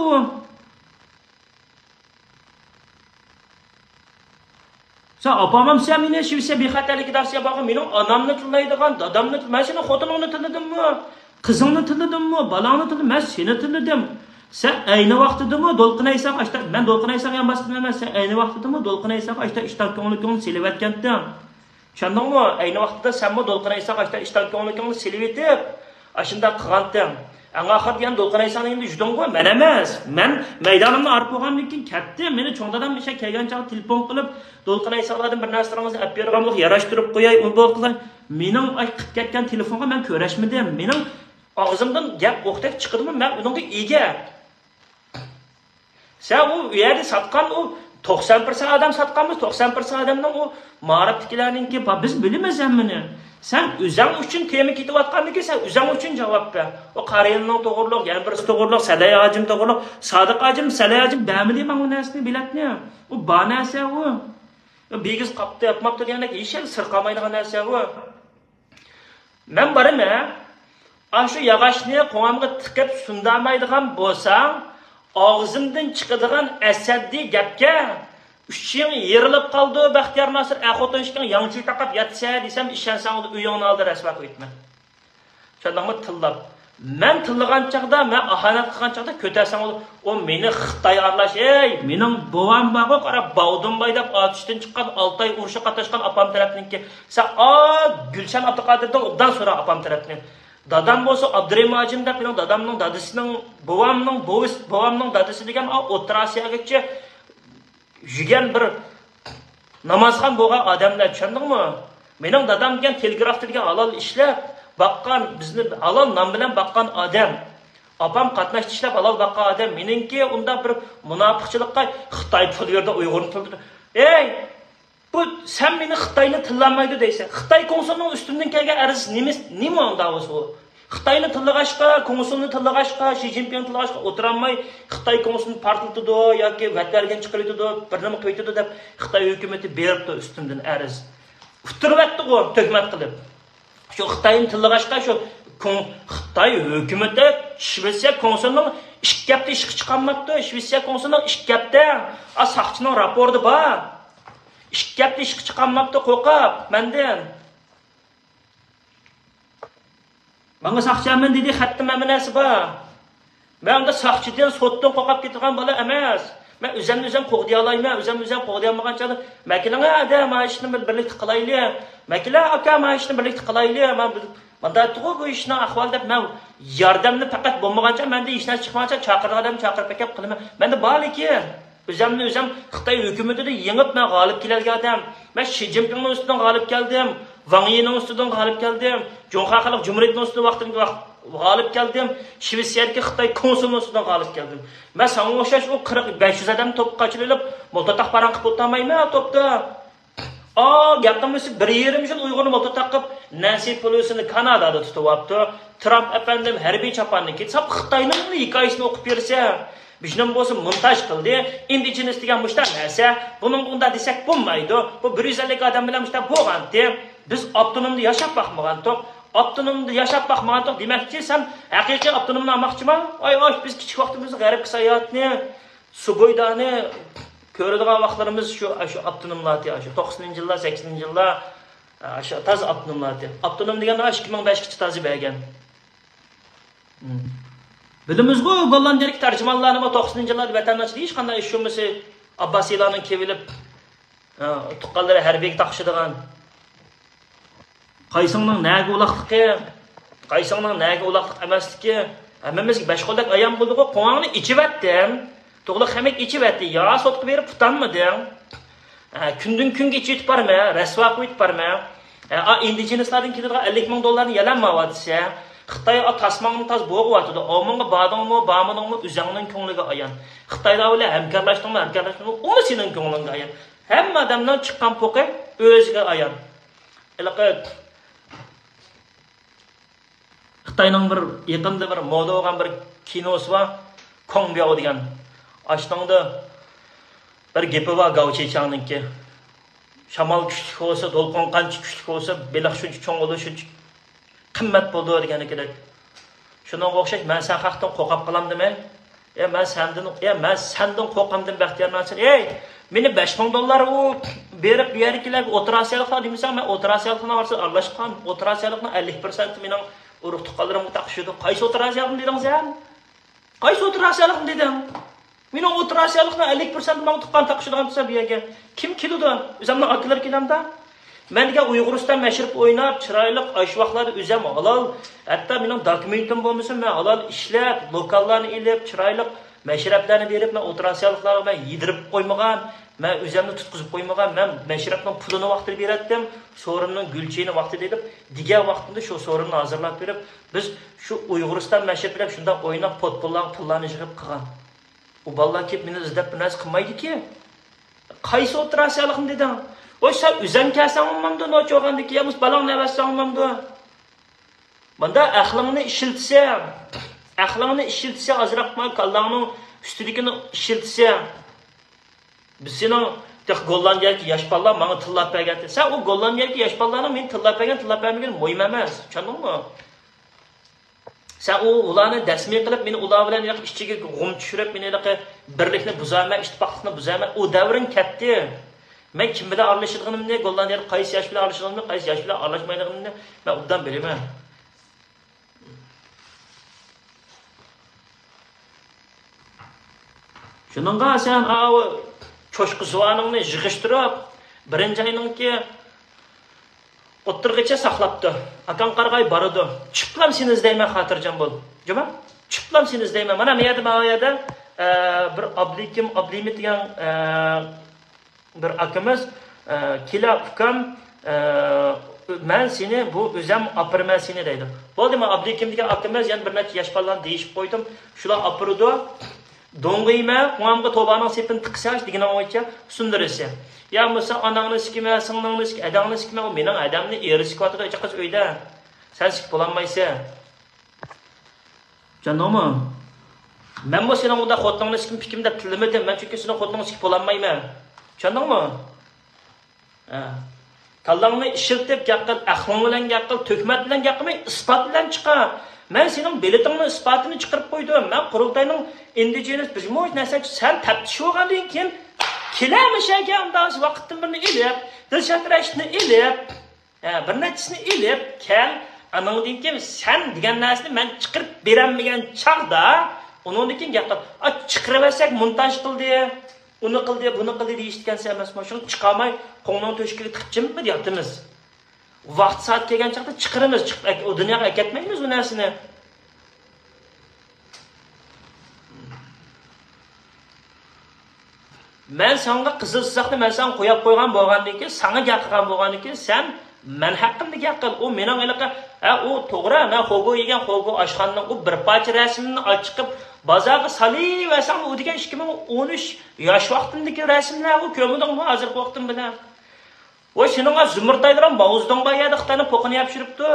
سەن ئاپارمامسەن مېنى شىۋېتسىيە بىخەتەرلىك ئىدارىسىگە بارغىن؟ مېنىڭ ئانامنى تىللايدىغان، دادامنى تىل-، مەن سېنىڭ خوتۇنۇڭنى تىللىدىممۇ؟ قىزىڭنى تىللىدىممۇ؟ بالاڭنى تىللىدىم؟ مەن سېنى تىللىدىم. سەن ئەينى ۋاقتىدىمۇ دولقۇن ئەيساغا ئاشتا-، مەن دولقۇن ئەيساغا يان باستىم ئەمەس، سەن ئەينى ۋاقتىدىمۇ دولقۇن ئەيساغا ئاشتا ئىشتان كۆڭلى كۆڭلى سېلىۋەتكەنتىڭ. چۈشەندىڭمۇ؟ ئەينى ۋاقتىدا سەنمۇ دولقۇن ئەيساغا ئاشتا ئىشتان كۆڭلى كۆڭلى سېلىۋېتىپ، ئاشۇنداق قىلغانتىڭ. ئەڭ ئاخىرىدا يەنە دولقۇن ئەيسانى يېنىدا يۈردۈڭغۇ؟ مەن ئەمەس. مەن مەيدانىمنى ئارتىپ بولغاندىن كېيىن كەتتىم. مېنى چوڭ دادام ئىشە كەلگەن چاغدا تېلېفون قىلىپ، دولقۇن ئەيسالاردىن بىر نەرسىلىرىڭىزنى ئەپ بېرىدىغان بولۇپ، ياراشتۇرۇپ قوياي، ئۇ بۇ قىلاي. مېنىڭ ئاي قىلىپ كەتكەن تېلېفونغا مەن كۆرەشمىدىم. مېنىڭ ئاغزىمدىن گەپ ئوقتەك چىقىدىمۇ، مەن ئۇنىڭغا ئىگە. سەن ئۇ، ئۇ يەردە ساتقان ئۇ توقسان پىرسەنت ئادەم ساتقانمىز، توقسان پىرسەنت ئادەمنىڭ ئۇ مائارىپتىكىلەرنىڭكى، با-، بىز بىلىمىز ھەممىنى. سەن ئۆزەڭ ئۈچۈن تېما كېتىۋاتقاندىكىن، سەن ئۆزەڭ ئۈچۈن جاۋاب بەر. ئۇ قارىيىننىڭ توغرۇلۇق، يەنە بىرسى توغرۇلۇق، سەلەي ھاجىم توغرۇلۇق، سادىق ھاجىم، سەلەي ھاجىم بەرمىدى ماڭا ئۇ نەرسىنى، بېلەتنى. ئۇ بار نەرسە ئۇ. ئۇ بىگىز قاپتۇ، ياپماپتۇ دېگەندەك ھېچ يەردە سىر قالمايدىغان نەرسە ئۇ. مەن بارىمەن، ئاشۇ ياغاچنى قوڭامغا تىقىپ سۇندۇرمايدىغان بولساڭ، ئاغزىمدىن چىقىدىغان ئەسەبىي گەپكە ئۈچىڭ يېرىلىپ قالىدۇ، بەختىيار ناسىر، ئەر-خوتۇن ئىككىڭ ياڭچى تاقاپ ياتىسەن دېسەم، ئىشەنسەڭ ئۆيۈڭنى ئالدى رەسۋا قويۇپمەن. چۈشەندىڭمۇ؟ تىللاپ. مەن تىللىغان چاغدا، مەن ئاھانەت قىلغان چاغدا كۆتەرسەڭ بولىدۇ. ئۇ مېنى خىتاي ئارىلاش، ئەي، مېنىڭ بوۋام بارغۇ، قارا، باۋدۇمباي دەپ ئاتۇشتىن چىققان، ئالتە ئاي ئۇرۇشقا قاتناشقان ئاپام تەرەپنىڭكى. سەن، ئا، گۈلشەن ئابدۇقادىردىن ئوبدان سورا ئاپام تەرەپنى. دادام بولسا ئابدۇرېھىم ھاجىم دەپ، مېنىڭ دادامنىڭ دادىسىنىڭ، بوۋامنىڭ بوۋىسى، بوۋامنىڭ دادىسى دېگەن، ئا، ئوتتۇرا ئاسىياگىچە يۈگەن بىر نامازخان بولغان ئادەملەر، چۈشەندىڭمۇ؟ مېنىڭ دادام دېگەن تېلېگرافتا دېگەن ھالال ئىشلەپ باققان، بىزنى ھالال نان بىلەن باققان ئادەم. ئاپام قاتناشتا ئىشلەپ ھالال باققان ئادەم. مېنىڭكى ئۇنداق بىر مۇناپىقچىلىققا خىتاي پۇلى يەردە ئۇيغۇرنى تىللىدى. ئەي! بۇ سەن مېنى خىتاينى تىللامايدۇ دەيسەن. خىتاي كونسۇلىنىڭ ئۈستۈمدىن كەلگەن ئەرز نېمە، نېمە ئۇنىڭ داۋاسى ئۇ؟ خىتاينى تىللىغاچقا، كونسۇلنى تىللىغاچقا، شى جىنپىڭنى تىللىغاچقا ئولتۇرالماي، خىتاي كونسۇلنى پارتلىتىدۇ ياكى ۋەتلەرگە چىقىرىۋېتىدۇ، بىر نېمە قىلىۋېتىدۇ دەپ خىتاي ھۆكۈمىتى بېرىپتۇ ئۈستۈمدىن ئەرز. ئۇتتۇرۇۋەتتىغۇ تۆھمەت قىلىپ. شۇ خىتاينى تىللىغاچقا، شۇ كون-، خىتاي ھۆكۈمىتى شىۋېتسىيە كونسۇلىنىڭ ئىككى ھەپتە ئىشقا چىقارماپتۇ. شىۋېتسىيە كونسۇلىنىڭ ئىككى ھەپتە، ئا، ساقچىنىڭ راپورتى بار. ئىككى ھەپتە ئىشقا چىقارماپتۇ قورقۇپ مەندىن. ماڭا ساقچى ئەمىن دېدى، خەتتە مەمە نەرسە بار. مەن ئۇندا ساقچىدىن، سوتتىن قورقۇپ كېتىدىغان بالا ئەمەس. مەن ئۆزۈمنى ئۆزۈم قوغدىيالايمەن، ئۆزۈمنى ئۆزۈم قوغدىيالمىغان چاغدا، مەكىلىڭە ھەدە، ما ئىشنى بىر بىرلىكتە قىلايلى. مەكىلە ئاكا، ما ئىشنى بىرلىكتە قىلايلى. مەن بىر، مانداقتىغۇ بۇ ئىشنىڭ ئەھۋالى دەپ، مەن ياردەمنى پەقەت بولمىغانچە، مەندە ھېچ نەرسە چىقمىغانچە، چاقىرىدىغان ئادەم چاقىرىپ ئەكەپ قىلىمەن. مەندە بار لېكىن. ئۆزۈمنى ئۆزۈم خىتاي ھۆكۈمىتىدە يېڭىپ، مەن غالىب كېلەلىگەن ئادەم. مەن شى جىنپىڭنىڭ ئۈستىدىن غالىب كەلدىم، ۋاڭ يىنىڭ ئۈستىدىن غالىب كەلدىم، جۇڭخۇا خەلق جۇمھۇرىيىتىنىڭ ئۈستىدىن ۋاقتىدىن ۋاق-، غالىب كەلدىم، شىۋېتسىيەدىكى خىتاي كونسۇلىنىڭ ئۈستىدىن غالىب كەلدىم. مەن ساڭا ئوخشاش ئۇ قىرىق، بەش يۈز ئادەم توپقا قاچىلىپ، مولتاتاق پاراڭ قىلىپ ئولتۇرمايمەن توپتا. ئا، گەپ قىلمىسا، بىر يېرىم يىل ئۇيغۇرنى مولتاتاق قىلىپ، نەنسى پېلوسىنى كانادادا تۇتۇۋاپتۇ. ترامپ ئەپەندىم ھەربىي چاپاننى كىيدى. ساپ خىتاينىڭ ھېكايىسىنى ئوقۇپ بېرىسەن. بىزنىڭ بولسا مونتاژ قىلدى. ئىندىجېنىس دېگەن مۇشۇنداق نەرسە. بۇنىڭغا ئۇنداق دېسەك بولمايدۇ. بۇ بىر يۈز ئەللىك ئادەم بىلەن مۇشۇنداق بولغانتى. بىز ئاپتونومدا ياشاپ باقمىغانتۇق. ئاپتونومدا ياشاپ باقمىغانتۇق دېمەكچى، سەن ھەقىقىي ئاپتونومنى ئالماقچىما؟ ئاي، ئاي، بىز كىچىك ۋاقتىمىزدا غەربكە ساياھەتنى، سۇبۇيدانى كۆرىدىغان ۋاقىتلىرىمىز شۇ، شۇ ئاپتونوملارتى، شۇ توقسىنىنچى يىللار، سەكسىنىنچى يىللار، شۇ تازا ئاپتونوملارتى. ئاپتونوم دېگەندە شۇ ئىككى مىڭ بەشكىچە تازا بەرگەن. بىلىمىزغۇ، گوللاندىيەدىكى تەرجىمانلارنىمۇ توقسىنىنچى يىللاردا ۋەتەنداشلىق ھېچقانداق ئىش بولمىسا، ئابباسىيلارنىڭ كېلىۋېلىپ، ئە، تۇغقانلىرى ھەربىيگە تاقىشىدىغان. قايسىڭنىڭ نەگە ئۇلاقلىقى، قايسىڭنىڭ نەگە ئۇلاقلىق ئەمەسلىكى ھەممىمىزگە بەش قولدەك ئايان بولدىغۇ. قوڭاڭنى ئېچىۋەتتىم. تۇغلۇق خەمەك ئېچىۋەتتى. يا سوتقا بېرىپ پۇتانمىدىڭ. ھە، كۈندىن كۈنگە ئېچىۋېتىپ بارمەن، رەسۋا قىلىۋېتىپ بارمەن. ھە، ئا، ئىندىجېنىسلاردىن كېلىدىغان ئەللىك مىڭ دوللارنى يەلەنمەيۋاتىسەن. خىتاي، ئا، تاسماڭنى تاز بوغۇۋاتىدۇ. ئاۋمېنغا باردىڭمۇ، بارمىدىڭمۇ، ئۆزۈڭنىڭ كۆڭلىگە ئايان. خىتايلار بىلەن ھەمكارلاشتىڭمۇ، ھەمكارلاشمىدىڭمۇ، ئۇمۇ سېنىڭ كۆڭلۈڭگە ئايان. ھەممە ئادەمنىڭ چىققان پوقى ئۆزىگە ئايان. ھېلىقى خىتاينىڭ بىر يېقىندا بىر مودا بولغان بىر كىنوسى بار، كوڭ بياۋ دېگەن. ئاشۇنىڭدا بىر گېپى بار گاۋ چىچاڭنىڭكى. شامال كۈچلۈك بولسا، دولقۇن قانچە كۈچلۈك بولسا، بېلىق شۇنچە چوڭ بولىدۇ، شۇنچە قىممەت بولىدۇ دېگەنىكىدەك. شۇنىڭغا ئوخشاش، مەن سەن خەقتىن قورقۇپ قالامدىمەن؟ ئە، مەن سەندىن، ئە، مەن سەندىن قورقامدىم، بەختىيار مەنسۇر. ئەي، مېنى بەش مىڭ دوللار ئۇ بېرىپ بۇ يەرگىلەرگە ئوتتۇرا ئاسىيالىقلار دېمىسەڭ، مەن ئوتتۇرا ئاسىيالىقلار ئارىسىدا ئارىلاشقان. ئوتتۇرا ئاسىيالىقنىڭ ئەللىك پىرسەنتى مېنىڭ ئۇرۇق تۇغقانلىرىمغا تاقىشىدۇ. قايسى ئوتتۇرا ئاسىيالىقنى دېدىڭ سەن؟ قايسى ئوتتۇرا ئاسىيالىقنى دېدىڭ؟ مېنىڭ ئوتتۇرا ئاسىيالىقنىڭ ئەللىك پىرسەنتى ماڭا تۇغقان تاقىشىدىغان دېسە بۇ يەرگە كىم كېلىدۇ؟ ئۆزۈمنىڭ ئاكىلىرى كېلەمدۇ؟ مەن دېگەن ئۇيغۇرىستان مەشرەپ ئويناپ، چىرايلىق، ئاشۇ ۋاقىتلاردا ئۆزۈم ھالال، ھەتتا مېنىڭ دوكۇمېنتىم بولمىسۇن، مەن ھالال ئىشلەپ، لوكاللارنى ئېلىپ، چىرايلىق مەشرەپلەرنى بېرىپ، مەن ئوتتۇرا ئاسىيالىقلارغا مەن يېدىرىپ قويمىغان، مەن ئۆزۈمنى تۇتقۇزۇپ قويمىغان، مەن مەشرەپنىڭ پۇلىنى ۋاقتىدا بېرەتتىم، سورۇننىڭ گۈلچېيىنى ۋاقتىدا ئېلىپ، دېگەن ۋاقتىمدا شۇ سورۇننى ھازىرلاپ بېرىپ، بىز شۇ ئۇيغۇرىستان مەشرەپ بىلەن شۇنداق ئويناپ، پوتپۇللارغا پۇللارنى يىغىپ قىلغان. ئۇ بالىلار كېلىپ مېنى ئىزدەپ بىر نەرسە قىلمايدىكى. قايسى ئوتتۇرا ئاسىيالىقنى دېدىڭ؟ ۋاي، سەن ئۆزۈڭ كەلسەڭ بولمامدۇ، نوچى بولغاندىن كېيىن يا بولمىسا بالاڭنى ئەۋەتسەڭ بولمامدۇ؟ ماندا ئەقلىڭنى ئىشلىتسەڭ، ئەقلىڭنى ئىشلىتسەڭ، ئازراقلا كاللاڭنىڭ ئۈستىدىكىنى ئىشلىتسەڭ، بىز سېنىڭ تېخى گوللاندىيەدىكى ياش بالىلار ماڭا تىللاپ بەرگەنتى. سەن ئۇ گوللاندىيەدىكى ياش بالىلارنىڭ مېنى تىللاپ بەرگەن، تىللاپ بەرمىگىنى مۇھىم ئەمەس. چۈشەندىڭمۇ؟ سەن ئۇ، ئۇلارنى دەسمىي قىلىپ، مېنى ئۇلار بىلەن ھېلىقى ئىچىگە غۇم چۈشۈرۈپ، مېنى ھېلىقى بىرلىكنى بۇزامەن، ئىتتىپاقلىقنى بۇزامەن، ئۇ دەۋرىڭ كەتتى. مەن كىم بىلەن ئارىلىشىدىغىنىمنى، گوللاندىيەدە قايسى ياش بىلەن ئارىلىشىدىغىنىمنى، قايسى ياش بىلەن ئارىلاشمايدىغىنىمنى مەن ئوبدان بىلىمەن. شۇنىڭغا سەن ئاۋۇ چوشقا زۇۋانىڭنى يىغىشتۇرۇپ، بىرىنچى ئاينىڭكى ئوتتۇرىغىچە ساقلاپتۇ. ئاكاڭ قارىغاي بارىدۇ. چۈشۈپلام سېنى ئىزدەيمەن، خاتىرجەم بول. جۇما؟ چۈشۈپلام سېنى ئىزدەيمەن. مانا مەن يەردە، ماۋۇ يەردە، ئە، بىر ئابلىكىم، ئابلىمىت دېگەن، ئە، بىر ئاكىمىز، ئە، «كېلە، ئۇكام، ئە، مەن سېنى، بۇ ئۆزەم ئاپىرىمەن سېنى» دەيدۇ. بولدى، مانا ئابلىكىم دېگەن ئاكىمىز، يەنە بىر نەچچە ياش بالىلارنى دېيىشىپ قويدۇم. شۇلار ئاپىرىدۇ. دوڭغا يېمە، قوڭامغا توبانىڭ سېپىنى تىقىسەن، دېگىنىڭ بويىچە سۇندۇرىسەن. يا بولمىسا ئاناڭنى سىكىمە، سىڭلىڭنى سىكىمە، ئەدەڭنى سىكىمە، ئۇ مېنىڭ ئەدەمنى ئېرى سىكىۋاتىدۇ، ئىجا قىز ئۆيدە. سەن سىكىپ بولالمايسەن. چۈشەندىڭمۇ؟ مەنمۇ سېنىڭ ئۇنداق خوتۇنۇڭنى سىكىم پىكىم دەپ تىللىمىدىم. مەن چۈنكى سېنىڭ خوتۇنۇڭنى سىكىپ بولالمايمەن. چۈشەندىڭمۇ؟ ھە. كاللاڭنى ئىشلىتىپ گەپ قىل، ئەقلىڭ بىلەن گەپ قىل، تۆھمەت بىلەن گەپ قىلماي، ئىسپات بىلەن چىقار. مەن سېنىڭ بېلىتىڭنىڭ ئىسپاتىنى چىقىرىپ قويدۇم. مەن قۇرۇلتاينىڭ ئىندىجېنەس بىر مۇنچە نەرسە، سەن تەپتىش بولغاندىن كېيىن كېلە مۇشەگە ئانداق ۋاقىتتىن بىرنى ئېلىپ، دىلشات رەشىتنى ئېلىپ، ھە، بىر نەچچىسىنى ئېلىپ كەل. ئانىڭدىن كېيىن سەن دېگەن نەرسىنى مەن چىقىرىپ بېرەلمىگەن چاغدا، ئۇنىڭدىن كېيىن گەپ قىل. ئا، چىقىرىۋەتسەك، مونتاژ قىلدى، ئۇنى قىلدى، بۇنى قىلدى دېيىشىدىكەنسەن ئەمەسمۇ؟ شۇنى چىقارماي، قوڭنىڭ تۆشۈكىگە تىقىپ جىممىدە ياتىمىز. ۋاقتى سائەت كەلگەن چاغدا چىقىرىمىز، چىقىپ ئەك-، ئۇ دۇنياغا ئەكەتمەيمىز ئۇ نەرسىنى. مەن ساڭا قىزىل سىزىقنى مەن ساڭا قويۇپ قويغان بولغاندىن كېيىن، ساڭا گەپ قىلغان بولغاندىن كېيىن، سەن مەن ھەققىمدە گەپ قىل. ئۇ مېنىڭ ھېلىقى، ھە، ئۇ توغرا، مەن خوگو يېگەن خوگو ئاشخانىنىڭ ئۇ بىر پارچە رەسىمىنى ئاچىقىپ، بازارغا سالىۋەرسەڭ، ئۇ دېگەن ئىككى مىڭ ئون ئۈچ ياش ۋاقتىمدىكى رەسىملەر، ئۇ كۆرمىدىڭمۇ ھازىرقى ۋاقتىم بىلەن. ۋاي، سېنىڭ زۇمرىتايلىرىڭ ماۋزېدۇڭ بار يەردە خىتاينىڭ پوقىنى يەپ يۈرۈپتۇ.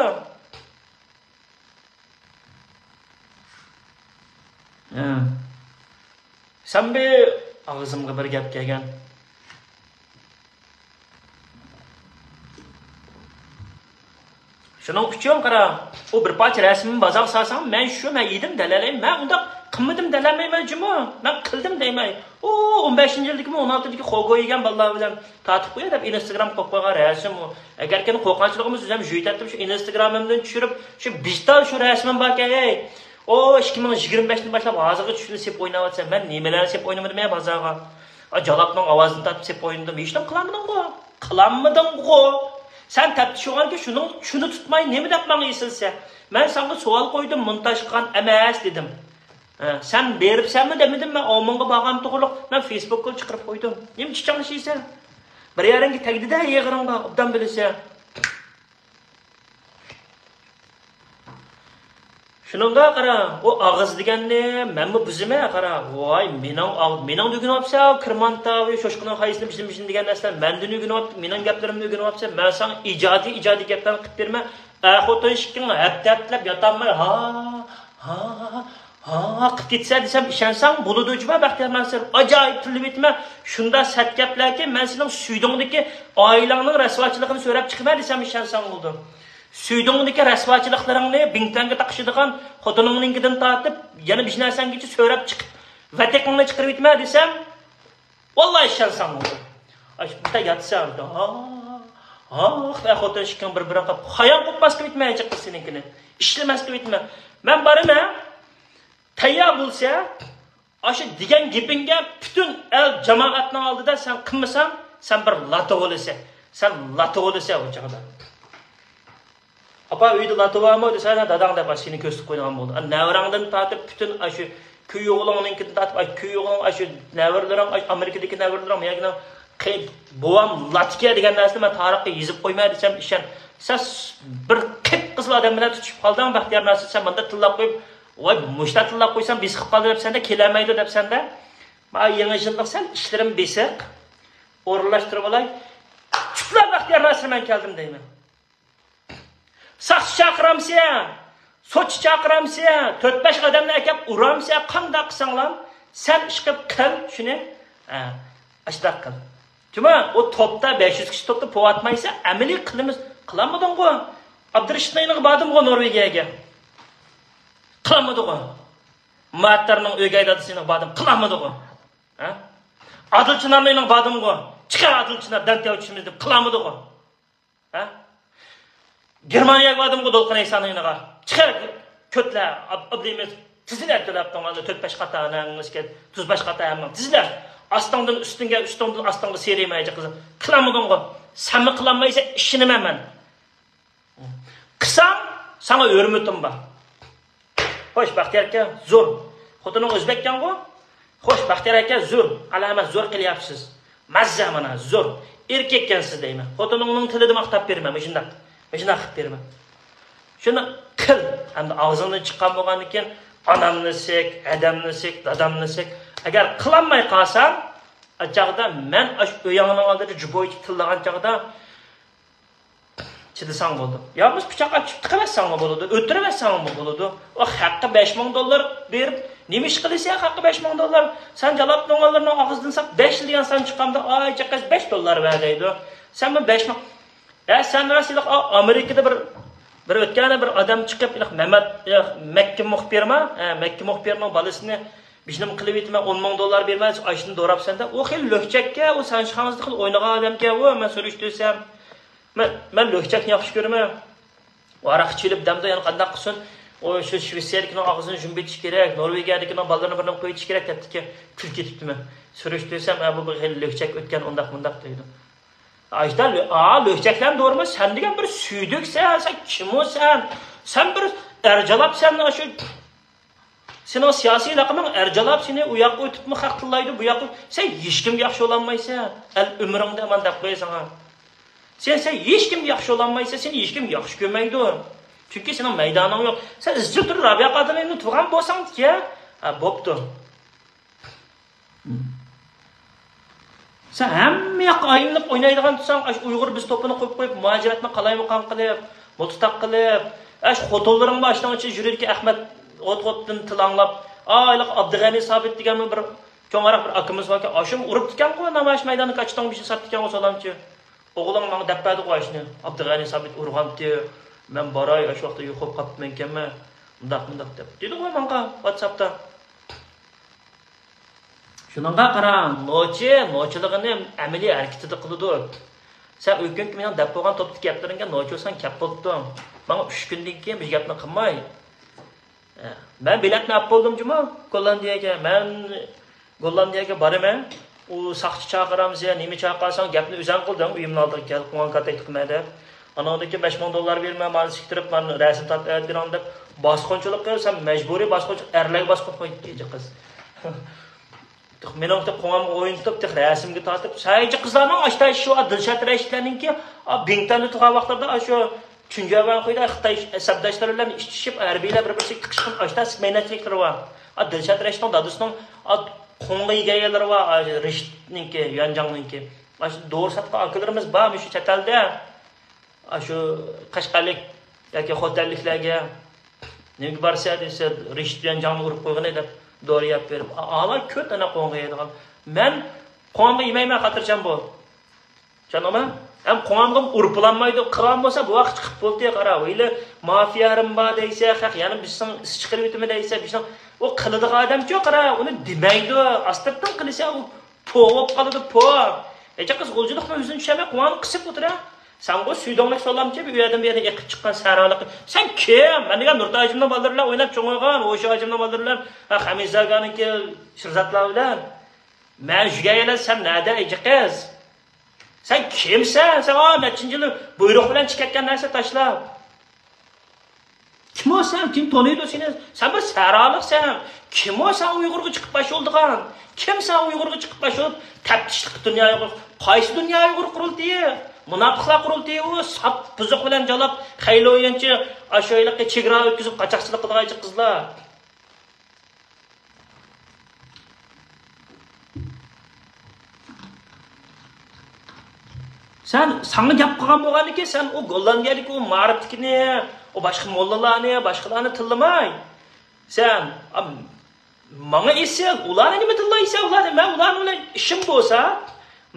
ھە. سەن بىر ئاغزىمغا بىر گەپ كەلگەن. شۇنىڭ ئۈچۈن قارا، ئۇ بىر پارچە رەسىمنى بازارغا سالساڭ، مەن شۇ، مەن يېدىم دەلەلەي، مەن ئۇنداق قىلمىدىم دەلەلمەيمەن جۇمۇ. مەن قىلدىم دەيمەن. ئۇ ئون بەشىنچى يىلدىكىمۇ، ئون ئالتىدىكى خوگو يېگەن بالىلار بىلەن تارتىپ قوياي دەپ ئىنستاگرام قويۇپ قويغان رەسىم ئۇ. ئەگەركەن قورقۇنچىلىقىمىز ئۆزۈم جۈيتەتتىم، شۇ ئىنستاگرامىمدىن چۈشۈرۈپ، شۇ بىژدال شۇ رەسىمىم باركەن، ھەي. ئۇ ئىككى مىڭ يىگىرمە بەشتىن باشلاپ ھازىرغىچە شۇنى سېپ ئويناۋاتىسەن. مەن نېمىلەرنى سېپ ئوينىمىدىم ھەي بازارغا؟ ئا، جالاپنىڭ ئاۋازىنى تارتىپ سېپ ئوينىدىم. ھېچنېمە قىلالمىدىڭغۇ؟ قىلالمىدىڭغۇ؟ سەن تەپتىش بولغانكەن شۇنىڭ، شۇنى تۇتماي نېمە دەپ ماڭا ئېسىلسە؟ مەن ساڭا سوئال قويدۇم، مونتاژ قىلغان ئەمەس دېدىم. ھە، سەن بېرىپسەنمۇ دېمىدىم، مەن ئومانغا بارغان توغرىلىق مەن فېيسبۇكقا چىقىرىپ قويدۇم. نېمە چىچاڭلىشىسەن؟ بىر يەرىڭگە تەگدى-دە يېغىرىڭغا، ئوبدان بىلىسەن. شۇنىڭغا قارا، ئۇ ئاغزى دېگەننى مەنمۇ بۇزىمەن، قارا. ۋاي، مېنىڭ ئاغ-، مېنىڭدىن ئۆگىنىۋاپسەن، كىرمانتا، شوشقىنىڭ خايىسىنى بىزدىن، بىزدىن دېگەن نەرسىلەر مەندىن ئۆگىنىۋاپتۇ، مېنىڭ گەپلىرىمدىن ئۆگىنىۋاپسەن. مەن ساڭا ئىجادىي، ئىجادىي گەپلەرنى قىلىپ بېرىمەن. ئەر خوتۇن ئىككىڭ ھەپتە ھەپتىلەپ ياتالماي، ھا، ھا، ھا قىلىپ كېتىسەن دېسەم، ئىشەنسەڭ بولىدۇ جۇما بەختىيار ناسىر. ئاجايىپ تىللىۋېتىمەن. شۇنداق سەت گەپلەركى، مەن سېنىڭ سۈيدۈڭدىكى ئائىلەڭنىڭ رەسۋاچىلىقىنى سۆرەپ چىقىمەن دېسەم، ئىشەنسەڭ بولىدۇ. سۈيدۈڭدىكى رەسۋاچىلىقلىرىڭنى، بىڭتۈەنگە تاقىشىدىغان خوتۇنۇڭنىڭكىدىن تارتىپ، يەنە بىر نەرسەڭگىچە سۆرەپ چىقىپ، ۋەتىقىڭنى چىقىرىۋېتىمەن دېسەم، ۋاللاھى ئىشەنسەڭ بولىدۇ. ئاي، بىتە ياتسا، ھا، ھا، خىتاي خوتۇن ئىككىڭ بىر-بىرىڭ قاپ، خاياڭ قوپماس قىلىۋېتىمەن، جىق قىز سېنىڭكىنى. ئىشلىمەس قىلىۋېتىمەن. مەن بارىمەن، تەييار بولسا، ئاشۇ دېگەن گېپىڭگە پۈتۈن ئەل جامائەتنىڭ ئالدىدا سەن قىلمىساڭ، سەن بىر لاتا بولىسەن. سەن لاتا بولىسەن ئۇ چاغدا. ئاپا، ئۆيدە لاتا بارمۇ دېسە، داداڭ دەپ سېنى كۆرسىتىپ قويىدىغان بولدى. ئا، نەۋرەڭدىن تارتىپ پۈتۈن ئاشۇ كۈي ئوغلۇڭنىڭكىدىن تارتىپ، ئاي، كۈي ئوغلۇڭ، ئاشۇ نەۋرىلىرىڭ، ئاي، ئامېرىكىدىكى نەۋرىلىرىڭ، ياكى قى-، بوۋام لاتكە دېگەن نەرسىنى مەن تارىخقا يېزىپ قويماي دېسەم، ئىشەن. سەن س-، بىر قىپقىزىل ئادەم بىلەن تۇتۇشۇپ قالدىڭ، بەختىيار ناسىر، سەن ماندا تىللاپ قويۇپ، ۋاي، مۇشتا تىللاپ قويسام بېسىقىپ قالدى دەپسەندە، كېلەلمەيدۇ دەپسەندە. ما يېڭى يىللىق سەل ئىشلىرىم بېسىق، ئورۇنلاشتۇرۇپ ئالاي. چۈپلا بەختىيار ناسىر، مەن كەلدىم دەيمەن. ساقچى چاقىرامسەن، سوتچى چاقىرامسەن، تۆت-بەش ئادەمنى ئەكەپ ئۇرامسەن، قانداق قىلساڭلام، سەن ئىشقىلىپ قىل شۇنى. ھە، ئاشۇنداق قىل. جۇما، ئۇ توپتا، بەش يۈز كىشى توپتا پوۋاتمايسەن، ئەمەلىي قىلىمىز. قىلالمىدىڭغۇ؟ ئابدۇرېشىتنىڭ يېنىغا باردىمغۇ نورۋېگىيەگە. قىلالمىدىغۇ؟ ماتېرنىڭ ئۆگەي دادىسىنىڭ باردىم. قىلالمىدىغۇ؟ ھە؟ ئادىل چىنارنىڭ يېنىغا باردىمغۇ؟ چىقار ئادىل چىنار، دەنتەۋ چۈشىمىز دەپ. قىلالمىدىغۇ؟ ھە؟ گېرمانىيەگە باردىمغۇ دولقۇن ئەيسانىڭ يېنىغا؟ چىقار كۆتلە، ئاب-، ئابلىمىز تىزىلە تۆلەپ تۇڭلارنى تۆت-بەش قاتا ئاناڭىزكەن، تۈز باش قاتا ھەممىڭ تىزىلە. ئاستىڭدىن ئۈستۈڭگە، ئۈستۈڭدىن ئاستىڭغا سېرىمايچە قىزىم. قىلالمىدىڭغۇ؟ سەنمۇ قىلالمايسەن، ئىشىنىمەن مەن. قىلساڭ، ساڭا ھۆرمىتىم بار. خوش، بەختىيار ئاكا، زور. خوتۇنۇڭ ئۆزبەككەنغۇ؟ خوش، بەختىيار ئاكا، زور. ئەلەمەت زور قىلياپسىز. مەززە مانا، زور. ئېركەككەنسىز دەيمەن. خوتۇنۇڭنىڭ تىلىدا ماختاپ بېرىمەن، مۇشۇنداق. مۇشۇنداق قىلىپ بېرىمەن. شۇنى قىل. ئەمدى ئاغزىڭدىن چىققان بولغاندىن كېيىن، ئانامنى سىك، ھەدەمنى سىك، دادامنى سىك. ئەگەر قىلالماي قالساڭ، ئا چاغدا مەن ئاشۇ ئۆيۈڭنىڭ ئالدىدا جۇبويچە تىللىغان چاغدا چىدىساڭ بولىدۇ. يا بولمىسا پىچاق ئاچىپ تىقىۋەتسەڭمۇ بولىدۇ، ئۆلتۈرۈۋەتسەڭمۇ بولىدۇ. ئۇ خەققە بەش مىڭ دوللار بېرىپ، نېمە ئىش قىلىسەن خەققە بەش مىڭ دوللار؟ سەن جالاپ دېگەنلەرنىڭ ئاغزىدىن ساپ بەش دېگەن سان چىققاندا، ئاي جېقىز بەش دوللار بەر دەيدۇ. سەن بۇ بەش مىڭ، ھە، سەن راست ئېلىق، ئا-، ئامېرىكىدا بىر، بىر ئۆتكەندە بىر ئادەم چىقىپ، ئېلىق مەمەت، ئېلىق مەككە مۇخبىرما؟ ھە، مەككە مۇخبىرنىڭ بالىسىنى بىژنىم قىلىۋېتىمەن، ئون مىڭ دوللار بېرىمەن، ئاشتىن دوراپسەن دەپ. ئۇ خېلى لۆكچەككەن، ئۇ سانشىخاڭزىدا خېلى ئوينىغان ئادەمكەن ئۇ، مەن سۈرۈشتۈرسەم. مەن، مەن لۆكچەكنى ياخشى كۆرىمەن. ئۇ ھاراق ئىچىلىپ دەمدۇ، يەنە قانداق قىلسۇن؟ ئۇ شۇ شۋېتسىيەدىكىنىڭ ئاغزىنى جۇمۇپ ئېتىش كېرەك، نورۋېگىيەدىكىنىڭ بالىلىرىنىڭ بىرىنى قويۇۋېتىش كېرەك دەپتىكەن. كۈلۈپ كېتىپتىمەن. سۈرۈشتۈرسەم، ھە، بۇ بىر خېلى لۆكچەك ئۆتكەن، ئۇنداق مۇنداق دەيدۇ. ئاشتا لۆ-، ئا، لۆكچەكلەرنى دورىما، سەن دېگەن بىر سۈيدۈكسەن، سەن كىمۇ سەن؟ سەن بىر ئەرجالاپسەن، ئاشۇ سېنىڭ سىياسىي لەقىمىڭ ئەرجالاپ سېنى ئۇ ياققا ئۆتۈپمۇ خەق تىللايدۇ، بۇ ياققا. سەن ھېچكىمگە ياخشى بولالمايسەن. ئەل ئۆمرۈڭدە ئامان دەپ قوياي ساڭا. سەن، سەن ھېچكىمگە ياخشى بولالمايسەن، سېنى ھېچكىم ياخشى كۆرمەيدۇ. چۈنكى سېنىڭ مەيدانىڭ يوق. سەن ئىزچىل تۇرۇپ رابىيە قادىرىيەنى تۇغقان بولساڭ، يا، ھە، بوپتۇ. سەن ھەممە ياققا ئايلىنىپ ئوينايدىغان تۇرساڭ، ئاشۇ ئۇيغۇر بىز توپىنى قويۇپ قويۇپ، مۇھاجىرەتنى قالايمىقان قىلىپ، مۇتۇتاق قىلىپ، ئاشۇ خوتۇنلىرىڭ بار، ئاشۇنىڭ ئىچىدە يۈرىدىكى ئەخمەت ئوت-ئوتتىن تىل ئاڭلاپ، ئا، ھېلىقى ئابدۇغەنى سابىت دېگەنمۇ بىر چوڭراق بىر ئاكىمىز باركەن، ئاشۇمۇ ئۇرۇپتىكەنغۇ، نامايىش مەيدانىدا كاچىتاڭ بېشىنى ساتتىكەنغۇ سالامچى. ئوغلۇڭ ماڭا دەپ بەردىغۇ ئاشۇنى. ئابدۇغەنى سابىت ئۇرغانتى، مەن باراي، ئاشۇ ۋاقىتتا يوقاپ قاپتىمەنكەنمەن، مۇنداق، مۇنداق دەپ دېدىغۇ ماڭا ۋاتساپتا. شۇنىڭغا قارا، نوچى نوچىلىقىنى ئەمەلىي ھەرىكىتىدە قىلىدۇ. سەن ئۆكۈنكى مېنىڭ دەپ بولغان توپتىكى گەپلىرىڭگە نوچى بولساڭ كەپ بوپتۇ. ماڭا ئۈچ كۈندىن كېيىن بىر گەپنى قىلماي. مەن بېلەتنى ئاپ بولدۇم جۇمۇ، گوللاندىيەگە. مەن گوللاندىيەگە بارىمەن. ئۇ ساقچى چاقىرامسەن، نېمە چاقىرساڭ گەپنى ئۆزەڭ قىلدىڭ، ئۆيۈمنىڭ ئالدىغا كەل، قوڭغان كاتەكتە قىلمە دەپ. ئانىڭدىن كېيىن بەش مىڭ دوللار بېرىمەن، مانا سىكتۈرۈپ، مانا رەسىم تارتىپ ئەۋەتىپ بېرىڭ دەپ باسقۇنچىلىق قىلسام، مەجبۇرىي باسقۇنچىلىق، ئەرلەرگە باسقۇنچىلىق قويدى كېچە قىز. مېنىڭ قوڭامغا ئوينىتىپ، تېخى رەسىمگە تارتىپ، سايىچە قىزلارنىڭ ئاشتا شۇ دىلشات رەشىتلەرنىڭكى، ئا، بىڭتۈەندە تۇرغان ۋاقىتلىرىدا شۇ چۈنجۈەنۋەن خۇيدا خىتاي ھېسابداشلىرى بىلەن ئىچىشىپ، ھەربىيلەر بىر-بىرسىگە تىقىشقان ئاشتا مەينەتچىلىكلىرى بار. ئا، دىلشات رەشىتنىڭ دادىسىنىڭ، ئا، قوڭغا يېگەنلىرى بار، ئا، رېشىتنىڭكى، يۈەنجاڭنىڭكى. ئاشۇ دورا ساتقان ئاكىلىرىمىز بار، مۇشۇ چەت ئەلدە. ئاشۇ قەشقەرلىك ياكى خوتەنلىكلەرگە نېمىگە بارسا دېسە، رېشىت بىلەن جاڭنى ئۇرۇپ قويغىنى دەپ دورا يەپ بېرىپ، ئا-، ئالا كۆت ئەنە قوڭغا يەيدىغان. مەن قوڭغا يېمەيمەن، خاتىرجەم بول. چۈشەندىڭمۇ؟ ھەم قوڭامغا ئۇرۇپ بولالمايدۇ. قىلغان بولسا بۇ ۋاقىت چىقىپ بولدى، قارا. ھېلى مافىيا رىم بار دەيسە، خەق يەنە بىزنىڭ ئىس چىقىرىۋېتىمەن دەيسە، بىزنىڭ ئۇ قىلىدىغان ئادەمچۇ، قارا، ئۇنى دېمەيدۇ. ئاستىرتىن قىلسا ئۇ پو بولۇپ قالىدۇ، پو. ھېچ قىز غۇلجىلىقنىڭ ئۆزىنى چۈشەنمەي، قوڭغاننى قىسىپ ئولتۇرا. سەنغۇ سۈيدۈڭلۈك سولامچى، بۇ يەردىن بۇ يەرگە ئېقىپ چىققان سەھرالىق. سەن كىم؟ مەن دېگەن نۇرتا ھاجىمنىڭ بالىلىرى بىلەن ئويناپ چوڭ بولغان، ھوشى ھاجىمنىڭ بالىلىرى بىلەن، ھە، خەمىزە ئاكانىڭكى شىرزاتلار بىلەن. مەن يۈرگەن يەردە سەن نەدە، ئىجى قىز؟ سەن كىمسەن؟ سەن، ئا، نەچچىنچى يىلى بۇيرۇق بىلەن چىقىپ كەتكەن نەرسە تاشلاپ. كىم ئۇ سەن؟ كىم تونۇيدۇ سېنى؟ سەن بىر سەھرالىقسەن. كىم ئۇ سەن ئۇيغۇرغا چىقىپ باش بولىدىغان؟ كىم سەن ئۇيغۇرغا چىقىپ باش بولۇپ تەپتىشلىق دۇنيا ئۇيغۇر؟ قايسى دۇنيا ئۇيغۇر قۇرۇلتىيى؟ مۇناپىقلار قۇرۇلتىيى ئۇ، ساپ بۇزۇق بىلەن جالاپ، خەيلى ئويۇنچى، ئاشۇ ھېلىقى چېگرا ئۆتكۈزۈپ قاچاقچىلىق قىلىدىغان قىزلار. سەن، ساڭا گەپ قىلغان بولغاندىكىن، سەن ئۇ گوللاندىيەدىكى ئۇ مائارىپتىكىنى، ئۇ باشقا موللىلارنى، باشقىلارنى تىللىماي، سەن، ئا، ماڭا ئېسىل، ئۇلارنى نېمە تىللايسەن، ئۇلارنى، مەن ئۇلارنىڭ بىلەن ئىشىم بولسا،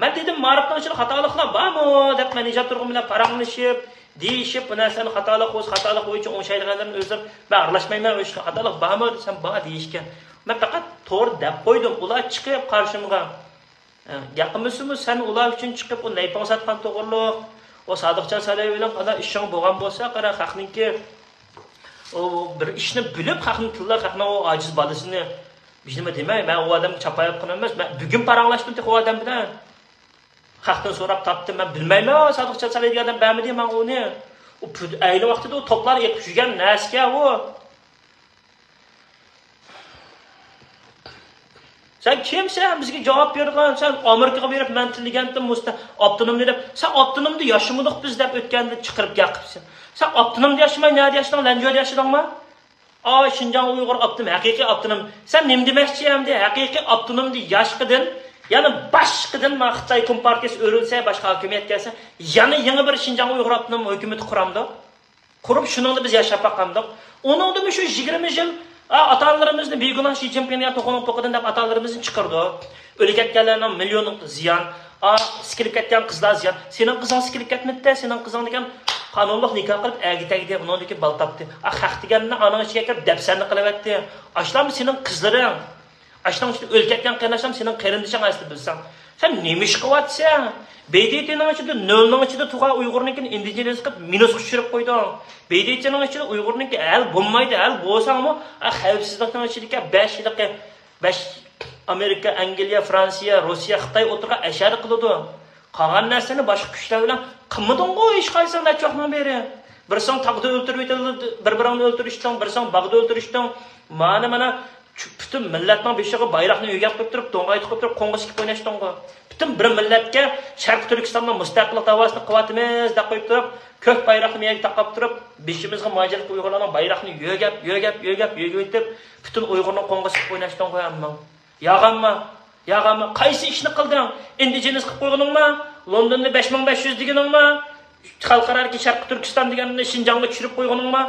مەن دېدىم، مائارىپنىڭ ئىچىدە خاتالىقلار بارمۇ دەپ، مەن نىجات تۇرغۇن بىلەن پاراڭلىشىپ، دېيىشىپ، بۇ نەرسىلەرنى خاتالىق بولسا، خاتالىق بويىچە ئوڭشايدىغانلىرىنى ئۆزلىرى، مەن ئارىلاشمايمەن، ئۇ ئىشقا خاتالىق بارمۇ دېسەم، بار دېيىشكەن. مەن پەقەت توغرا دەپ قويدۇم، ئۇلار چىقىپ قارشىمغا. ھە، ياقمىسىمۇ سەن ئۇلار ئۈچۈن چىقىپ، ئۇ نەيپىڭ ساتقان توغرۇلۇق، ئۇ سادىقجان سالىيېۋنىڭ قانداق ئىشىڭ بولغان بولسا، قارا، خەقنىڭكى، ئۇ بىر ئىشنى بىلىپ، خەقنى تىللاپ، خەقنىڭ ئۇ ئاجىز بالىسىنى بىر نېمە دېمەي، مەن ئۇ ئادەمگە چاپايىلىق قىلىمەن ئەمەس. مەن بۈگۈن پاراڭلاشتىم تېخى ئۇ ئادەم بىلەن. خەقتىن سوراپ تاپتىم، مەن بىلمەيمەن، ئۇ سادىقجان سالىيېۋ دېگەن ئادەم بەرمىدى ماڭا ئۇنى. ئۇ پۈ-، ئەينى ۋاقتىدا ئۇ توپلار ئېقىپ يۈرگەن نەرسىكەن ئۇ. سەن كىمسەن بىزگە جاۋاب بېرىدىغان؟ سەن ئامېرىكىغا بېرىپ مەن تىللىگەنتىم مۇستا-، ئاپتونومنى دەپ. سەن ئاپتونومدا ياشىمىدۇق بىز دەپ ئۆتكەندە چىقىرىپ گەپ قىپسەن. سەن ئاپتونومدا ياشىماي نەدە ياشىدىڭ؟ لەنجۇەدە ياشىدىڭمۇ؟ ئا، شىنجاڭ ئۇيغۇر ئاپتونوم، ھەقىقىي ئاپتونوم. سەن نېمە دېمەكچى ئەمدى؟ ھەقىقىي ئاپتونومدا ياشقىدىن، يەنە باشقىدىن، ما خىتاي كومپارتىيىسى ئۆرۈلسە، باشقا ھاكىمىيەت كەلسە، يەنە يېڭى بىر شىنجاڭ ئۇيغۇر ئاپتونوم ھۆكۈمىتى قۇرامدۇ؟ قۇرۇپ، شۇنىڭدا بىز ياشاپ باقامدۇق. ئۇنىڭدىمۇ شۇ يىگىرمە يىل، ئا، ئاتا-ئانىلىرىمىزنى بىگۇناھ شى جىنپىڭ دېگەن توخۇنىڭ پوقىدىن دەپ ئاتا-ئانىلىرىمىزنى چىقىرىدۇ. ئۆلۈپ كەتكەنلەرنىڭ مىليون زىيان. ئا، سىكىلىپ كەتكەن قىزلار زىيان. سېنىڭ قىزىڭ سىكىلىپ كەتمىدى، سېنىڭ قىزىڭ دېگەن قانۇنلۇق نىكاھ قىلىپ ئەرگە تەگدى، ئۇنىڭدىن كېيىن بالا تاپتى. ئا، خەق دېگەننى ئاناڭ ئىچىگە كىرىپ دەپسەندە قىلىۋەتتى. ئاشۇلارمۇ سېنىڭ قىزلىرىڭ. ئاشۇنىڭ ئىچىدە ئۆلۈپ كەتكەن قېرىنداشلارمۇ سېنىڭ قېرىندىشىڭ ئەسلى بىلسەڭ. سەن نېمە ئىش قىلىۋاتىسەن؟ ب د ت نىڭ ئىچىدە، نۆلنىڭ ئىچىدە تۇرغان ئۇيغۇرنىڭكىنى ئىندىجېنىس قىلىپ مىنۇسقا چۈشۈرۈپ قويدۇڭ. ب د ت نىڭ ئىچىدە ئۇيغۇرنىڭكى ھەل بولمايدۇ، ھەل بولساڭمۇ، ئا، خەۋپسىزلىكنىڭ ئىچىدىكى بەش يىلقى، بەش ئامېرىكا، ئەنگلىيە، فرانسىيە، روسىيە، خىتاي ئولتۇرغان ئەشەدە قىلىدۇ. قالغان نەرسىنى باشقا كۈچلەر بىلەن قىلمىدىڭغۇ ھېچقايسىڭ نەچچە ۋاقىتنىڭ بېرى. بىرسىڭ تاغدا ئۆلتۈرۈۋېتىلدى، بىر-بىرىڭنى ئۆلتۈرۈشتۈڭ، بىرسىڭ باغدا ئۆلتۈرۈشتۈڭ. مانا، مانا، چۈ-، پۈتۈن مىللەتنىڭ بېشىغا بايراقنى يۆگەپ قويۇپ تۇرۇپ، دوڭغايتىپ قويۇپ تۇرۇپ، قوڭغۇز چېكىپ ئويناشتىڭغۇ. پۈتۈن بىر مىللەتكە شەرقىي تۈركىستاندا مۇستەقىللىق داۋاسىنى قىلىۋاتىمىز دەپ قويۇپ تۇرۇپ، كۆك بايراقنى مەيەگە تاقاپ تۇرۇپ، بېشىمىزغا ماجىرىدىكى ئۇيغۇرلارنىڭ بايراقنى يۆگەپ، يۆگەپ، يۆگەپ، يۆگىۋېتىپ، پۈتۈن ئۇيغۇرنىڭ قوڭغۇز چېكىپ ئويناشتىڭغۇ ھەممىڭ. ياغانما؟ ياغانما؟ قايسى ئىشنى قىلدىڭ؟ ئىندىجېنىس قىلىپ قويغىنىڭما؟ لوندوننى بەش مىڭ بەش يۈز دېگىنىڭما؟ خەلقئارادىكى شەرقىي تۈركىستان دېگەننى شىنجاڭغا چۈشۈرۈپ قويغىنىڭما؟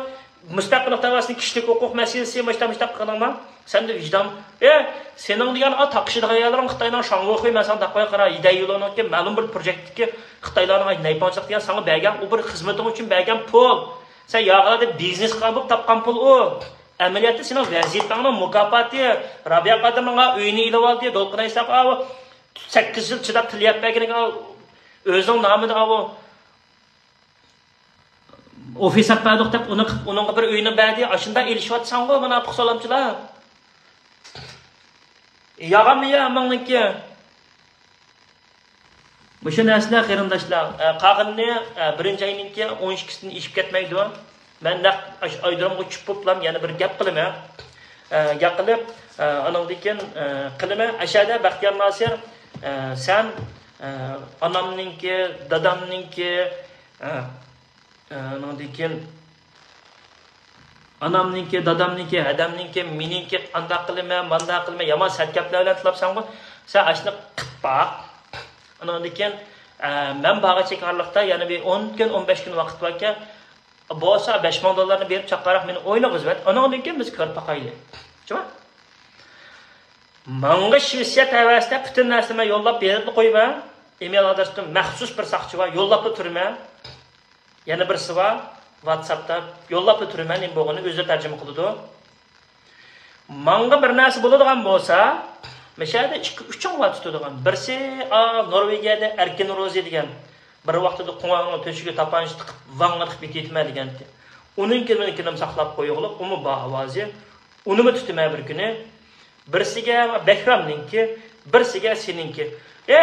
مۇستەقىللىق دەۋاسىنى، كىشىلىك ھوقۇق مەسىلىسى، مۇشتا مۇشتا قىلغىنىڭما؟ سەندە ۋىجدان، ئە، سېنىڭ دېگەن ئا تاقىشىدىغان يەرلىرىڭ خىتاينىڭ شاڭگۇخۇي، مەن ساڭا دەپ قوياي قارا، يىدەييۇلۇنىڭكى مەلۇم بىر پروژېكتتىكى خىتايلارنىڭ ئاي نەيپاڭچىلىق دېگەن ساڭا بەرگەن، ئۇ بىر خىزمىتىڭ ئۈچۈن بەرگەن پۇل. سەن ياغىلاردا بىزنېس قىلغان بولۇپ تاپقان پۇل ئۇ. ئەمەلىيەتتە سېنىڭ ۋەزىپەڭنىڭ مۇكاپاتى، رابىيە قادىرنىڭ ئۆيىنى ئېلىۋالدى، دولقۇن ئەيساغا سەككىز يىل چىداپ تىل يەپ بەرگىنىگە، ئۆزىنىڭ نامىدا ئاۋۇ ئوفىس ئەپ بەردۇق دەپ، ئۇنى قىپ، ئۇنىڭغا بىر ئۆينى بەردى. ئاشۇنداق ئېلىشىۋاتساڭغۇ، مۇناپىق سالامچىلار. ياغانمۇ يا ماڭنىڭكى؟ مۇشۇ نەرسىلەر قېرىنداشلار، ئە، قالغىنىنى، ئە، بىرىنچى ئاينىڭكى ئون ئىككىسىدىن ئېشىپ كەتمەيدۇ. مەن نەق ئاشۇ ئايرودرومغا چۈشۈپ بوپلا يەنە بىر گەپ قىلىمەن. ئە، گەپ قىلىپ، ئە، ئانىڭدىن كېيىن، ئە، قىلىمەن. ئەشەدە بەختىيار ناسىر، ئە، سەن، ئە، ئانامنىڭكى، دادامنىڭكى، ئە، ئە، ئانىڭدىن كېيىن ئانامنىڭكى، دادامنىڭكى، ھەدەمنىڭكى، مېنىڭكى، ئانداق قىلىمەن، مانداق قىلىمەن، يامان سەت گەپلەر بىلەن تىللاپسەنغۇ. سەن ئاشۇنى قىپ باق. ئانىڭدىن كېيىن، ئە، مەن بارغىچە كارلىقتا يەنە بىر ئون كۈن، ئون بەش كۈن ۋاقىت باركەن. بولسا بەش مىڭ دوللارنى بېرىپ چاققانراق مېنى ئوينىغۇزۇۋەت. ئانىڭدىن كېيىن بىز كۆرۈپ باقايلى. شۇ؟ ماڭا شىۋېتسىيە تەۋەسىدە پۈتۈن نەرسىنى مەن يوللاپ بېرىپلا قويىمەن. ئېمېل ئادرېسىم مەخسۇس بىر ساقچى بار، يوللاپلا تۇرىمەن. يەنە بىرسى بار، ۋاتساپتا يوللاپلا تۇرىمەن، نېمە بولغىنىنى ئۆزى تەرجىمە قىلىدۇ. ماڭا بىر نەرسە بولىدىغان بولسا، مەشەدە ئىككى ئۈچۈڭ بار تۇتىدىغان. بىرسى، ئا، نورۋېگىيەدە ئەركىن روزى دېگەن، بىر ۋاقتىدا قوڭغۇرنىڭ تۆشۈكى تاپانچا تىقىپ، ۋاڭ تىقىپ يېتىۋېتىمەن دېگەنتى. ئۇنىڭكىنىمۇ ساقلاپ قويغۇلۇق، ئۇمۇ بار ئاۋازى. ئۇنىمۇ تۇتىمەن بىر كۈنى. بىرسىگە بەھرامنىڭكى، بىرسىگە سېنىڭكى. ئە،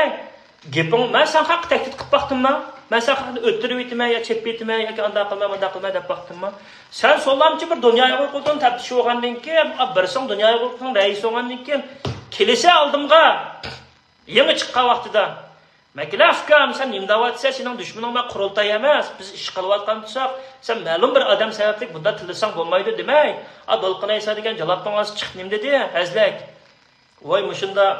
گېپىڭ، مەن سەن ھەققە تەھدىت قىلىپ باقتىمما؟ مەن سەن ھەققىنى ئۆلتۈرۈۋېتىمەن يا چېپىۋېتىمەن ياكى ئانداق قىلىمەن، مانداق قىلىمەن دەپ باقتىمما؟ سەن سولامچى بىر دۇنيا ئۇيغۇر قۇرۇلتىيىنىڭ تەپتىشى بولغاندىن كېيىن، بىرسىڭ دۇنيا ئۇيغۇر قۇرۇلتىيىنىڭ رەئىسى بولغاندىن كېيىن، كېلىسە ئالدىمغا. يېڭى چىققان ۋاقتىدا. مەكلەف ئۇكام، سەن نېمە دەۋاتىسەن؟ سېنىڭ دۈشمىنىڭ مانا قۇرۇلتاي ئەمەس، بىز ئىش قىلىۋاتقان تۇرساق، سەن مەلۇم بىر ئادەم سەۋەبلىك بۇنداق تىللىساڭ بولمايدۇ دېمەي. ئا، دولقۇن ئەيسا دېگەن جالاپنىڭ ئاستى چىقىپ نېمە دېدى؟ ھەزلەك. ۋاي، مۇشۇنداق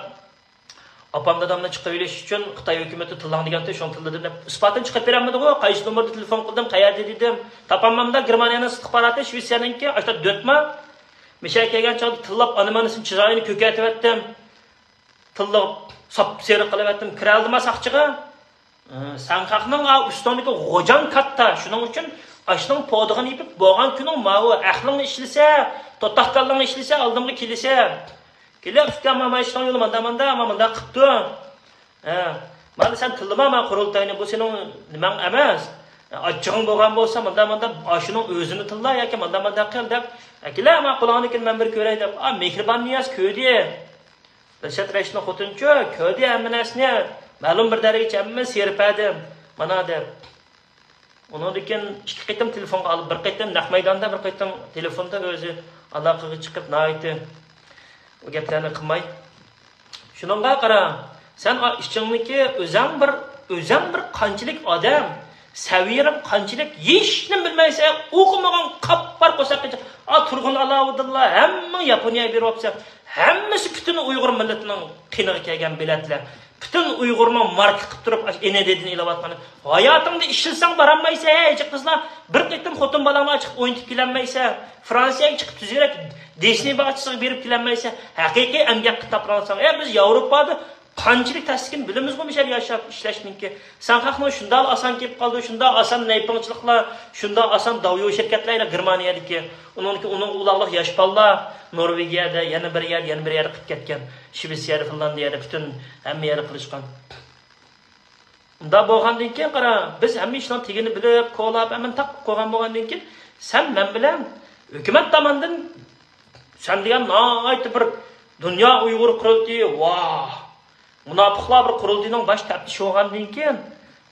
ئاپام دادامنى چىقىرىۋېلىش ئۈچۈن خىتاي ھۆكۈمىتى تىللاڭ دېگەنتى، شۇڭا تىللىدىم دەپ ئىسپاتىنى چىقىرىپ بېرەلمىدىغۇ. قايسى نومۇردا تېلېفون قىلدىم، قەيەردە دېدىم. تاپالمامدا گېرمانىيەنىڭ ئىستىخباراتى شىۋېتسىيەنىڭكى ئاشتا دۆتما. مىشە كەلگەن چاغدا تىللاپ ئانا مانىسىنى چىرايىنى كۆكەرتىۋەتتىم. تىللىغا ساپسېرىق قىلىۋەتتىم، كىرەلدىما ساقچىغا. ئى، سەن خەقنىڭ ئا ئۈستۈڭدىكى غوجاڭ كاتتا، شۇنىڭ ئۈچۈن ئاشنىڭ پودىغىنى يېپىپ، بولغان كۈنۈڭ ماۋۇ ئەقلىڭنى ئىشلىسە، توتاق كاللاڭنى ئىشلىسە، ئالدىمغا كېلىسە. كېلىپ، ئۇكام، مانا ئىشنىڭ يولى ماندا، ماندا، مانا مانداق قىپتۇ. ھە، مانا سەن تىللىما، مانا قۇرۇلتاينى، بۇ سېنىڭ نېمەڭ ئەمەس. ئاچچىقىڭ بولغان بولسا، ماندا، ماندا ئاشۇنىڭ ئۆزىنى تىللا ياكى ماندا، ماندا قىل دەپ، ئەكېلە، مانا قولۇڭدىكىنى مەن بىر كۆرەي دەپ، ئا، مېھرىبان نىياز كۆردى. دىلشات رەشىتنىڭ خوتۇنىچۇ كۆردى ھەممە نەرسىنى، مەلۇم بىر دەرىجىگىچە ھەممىنى سېرىپ بەردىم. مانا دەپ. ئۇنىڭدىن كېيىن ئىككى قېتىم تېلېفونغا ئالىپ، بىر قېتىم نەق مەيداندا، بىر قېتىم تېلېفوندا ئۆزى ئالاقىگە چىقىپ، ناھايىتى ئۇ گەپلەرنى قىلماي. شۇنىڭغا قارا، سەن ئا-، ئىچىڭدىكى ئۆزەڭ بىر، ئۆزەڭ بىر قانچىلىك ئادەم، سەۋىيەم قانچىلىك، ھېچنېمە بىلمەيسەن، ئوقۇمىغان قاپقارا قورساق قېچى. ئا، تۇرغۇن ئالاۋۇدۇنلا ھەممىڭ ياپونىيەگە بېرىۋاپسەن. ھەممىسى پۈتۈن ئۇيغۇر مىللىتىنىڭ قېنىغا كەلگەن بېلەتلەر. پۈتۈن ئۇيغۇرنىڭ ماركا قىلىپ تۇرۇپ، ئاشۇ ئېنېدېدىن ئېلىۋاتقان. ھاياتىڭدا ئىشلىسەڭ بارالمايسەن، ھەي، جىق قىزلار. بىر قېتىم خوتۇن بالاڭلار چىقىپ ئوينىتىپ كېلەلمەيسەن. فرانسىيەگە چىقىپ تۈزۈكرەك دىسنېي باغچىسىغا بېرىپ كېلەلمەيسەن. ھەقىقىي ئەمگەككە تاپىلالساڭ. ئە، بىز ياۋروپادا قانچىلىك تەسلىكىنى بىلىمىزغۇ مۇشۇ يەردە ياشاپ ئىشلەشنىڭكى. سەن خەقنىڭ شۇنداق ئاسان كېلىپ قالدى، شۇنداق ئاسان نەيپىڭچىلىقلار، شۇنداق ئاسان داۋيۇ شىركەتلەر گېرمانىيەدىكى. ئۇنىڭدىكى، ئۇنىڭغا ئۇلاغلىق ياش بالىلار نورۋېگىيەدە، يەنە بىر يەردە، يەنە بىر يەردە قىلىپ كەتكەن. شىۋېتسىيەدە، فىنلاندىيەدە، پۈتۈن ھەممە يەردە قىلىشقان. ئۇنداق بولغاندىن كېيىن قارا، بىز ھەممە ئىشنىڭ تېگىنى بىلىپ، كولاپ، ھەممىنى تاق قىلىپ قويغان بولغاندىن كېيىن، سەن مەن بىلەن ھۆكۈمەت تاماندىن سەن دېگەن ناھايىتى بىر دۇنيا ئۇيغۇر قۇرۇلتىيى، ۋاھ، مۇناپىقلار بىر قۇرۇلتىيىنىڭ باش تەپتىشى بولغاندىن كېيىن،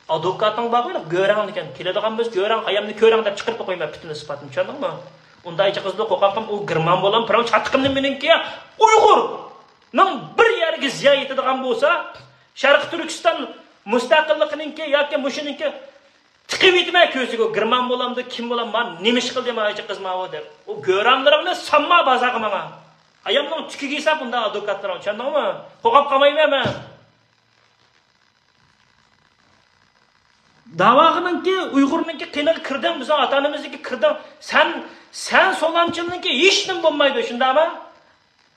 ئادۋوكاتىڭ بارغۇ، گۆرەڭ دېگەن، كېلىدىغان بولسا گۆرەڭ، قايامنى كۆرەڭ دەپ چىقىرىپ قويىمەن پۈتۈن ئىسپاتنى، چۈشەندىڭمۇ؟ ئۇنداق ھېچ قىزدا قورقاققىم، ئۇ گېرمان بولام، پىرىڭ چاتىقىمنى مېنىڭكى ئۇيغۇرنىڭ بىر يەرگە زىيان يېتىدىغان بولسا، شەرقىي تۈركىستان مۇستەقىللىقىنىڭكى ياكى مۇشۇنىڭكى تىقىۋېتىمەن كۆزىگە، گېرمان بولامدۇ، كىم بولام، ما نېمە ئىش قىلدى ما ئايچە قىز ماۋۇ دەپ. ئۇ گۆرانلىرىڭنى سانما بازارغا ماڭا. ئايامنىڭ تۈكىگە يېسەم بۇنداق ئادۋوكاتلىرىڭ، چۈشەندىڭمۇ؟ قوقاپ قالمايمەن مەن. داۋاغىنىڭكى، ئۇيغۇرنىڭكى قېنىغا كىردىڭ، بىزنىڭ ئاتا ئانىمىزنىڭكى كىردىڭ. سەن، سەن سولامچىنىڭكى ھېچنېمە بولمايدۇ، شۇنداقمۇ؟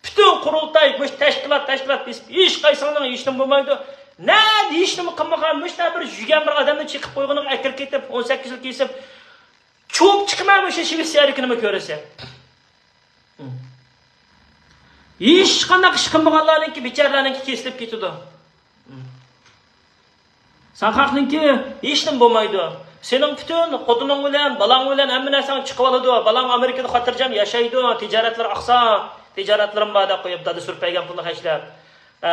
پۈتۈن قۇرۇلتاي، مۇشۇ تەشكىلات، تەشكىلات بېسىپ، ھېچقايسىڭنىڭ ھېچنېمە بولمايدۇ. نەدە ھېچنېمە قىلمىغان، مۇشۇنداق بىر يۈگەن بىر ئادەمنى چېقىپ قويغىنىغا ئەكىرىپ كېتىپ، ئون سەككىز يىل كېسىپ، چوپ چىقىمەن مۇشۇ شىۋېتسىيەدىكىنىمۇ كۆرسە. ھېچقانداق ئىش قىلمىغانلارنىڭكى، بىچارىلەرنىڭكى كېسىلىپ كېتىدۇ. ساڭا خەقنىڭكى ھېچنېمە بولمايدۇ. سېنىڭ پۈتۈن خوتۇنۇڭ بىلەن، بالاڭ بىلەن ھەممە نەرسەڭ چىقىۋالىدۇ. بالاڭ ئامېرىكىدا خاتىرجەم ياشايدۇ، تىجارەتلىرى ئاقسا، تىجارەتلىرىم بار دەپ قويۇپ، دادا سۈرۈپ بەرگەن پۇلنى خەجلەپ. ئە،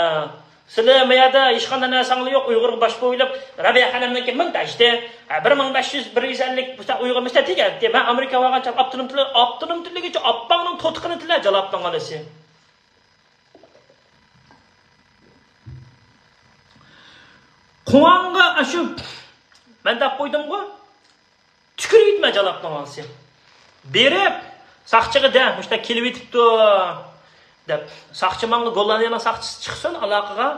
سىلى ما يەردە ھېچقانداق نەرسەڭلار يوق، ئۇيغۇرغا باش بويىلىپ، رەبىيە خانىمنىڭكى مىڭ دەشتى، ئە، بىر مىڭ بەش يۈز، بىر يۈز ئەللىك بۇ ئۇيغۇر مۇشتا دېگەنتى. مەن ئامېرىكا بارغانچە ئاپتونوم تىلى، ئاپتونوم تىلىگىچە ئاپپاڭنىڭ توتىقىنى تىلە جالاپنىڭ ئانىسى. قۇڭاڭغا ئاشۇ مەن دەپ قويدۇمغۇ، تۈكۈرۈۋېتىمەن جالاپنىڭ ئانىسى. بېرىپ، ساقچىغا دە، مۇشۇنداق كېلىۋېتىپتۇ، دەپ. ساقچى ماڭا گوللاندىيەنىڭ ساقچىسى چىقسۇن ئالاقىغا،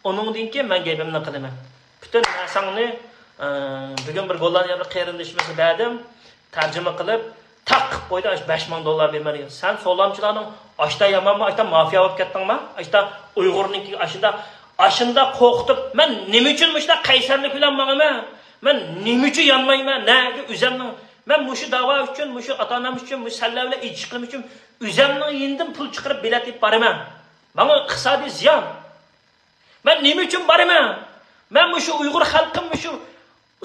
ئۇنىڭدىن كېيىن مەن گېپىمنى قىلىمەن. پۈتۈن نەرسەڭنى، ئە، بۈگۈن بىر گوللاندىيە بىر قېرىندىشىمىزغا بەردىم. تەرجىمە قىلىپ، تاق قىلىپ قويدى، ئاشۇ بەش مىڭ دوللار بېرىمەن دېگەن. سەن سولامچىلارنىڭ ئاشتا يامانمۇ، ئاشتا مافىيا بولۇپ كەتتىڭما؟ ئاشتا ئۇيغۇرنىڭكى ئاشۇندا، ئاشۇندا قورقۇتۇپ، مەن نېمە ئۈچۈن مۇشۇنداق قەيسەرلىك بىلەن ماڭىمەن؟ مەن نېمە ئۈچۈن يانمايمەن؟ نەگە ئۆزەمنىڭ، مەن مۇشۇ داۋا ئۈچۈن، مۇشۇ ئاتا ئانام ئۈچۈن، مۇشۇ سەنلەر بىلەن ئىجىشقىنىم ئۈچۈن ئۆزەمنىڭ يېنىدىن پۇل چىقىرىپ بېلەت ئېلىپ بارىمەن. ماڭا ئىقتىسادىي زىيان. مەن نېمە ئۈچۈن بارىمەن؟ مەن مۇشۇ ئۇيغۇر خەلقىم مۇشۇ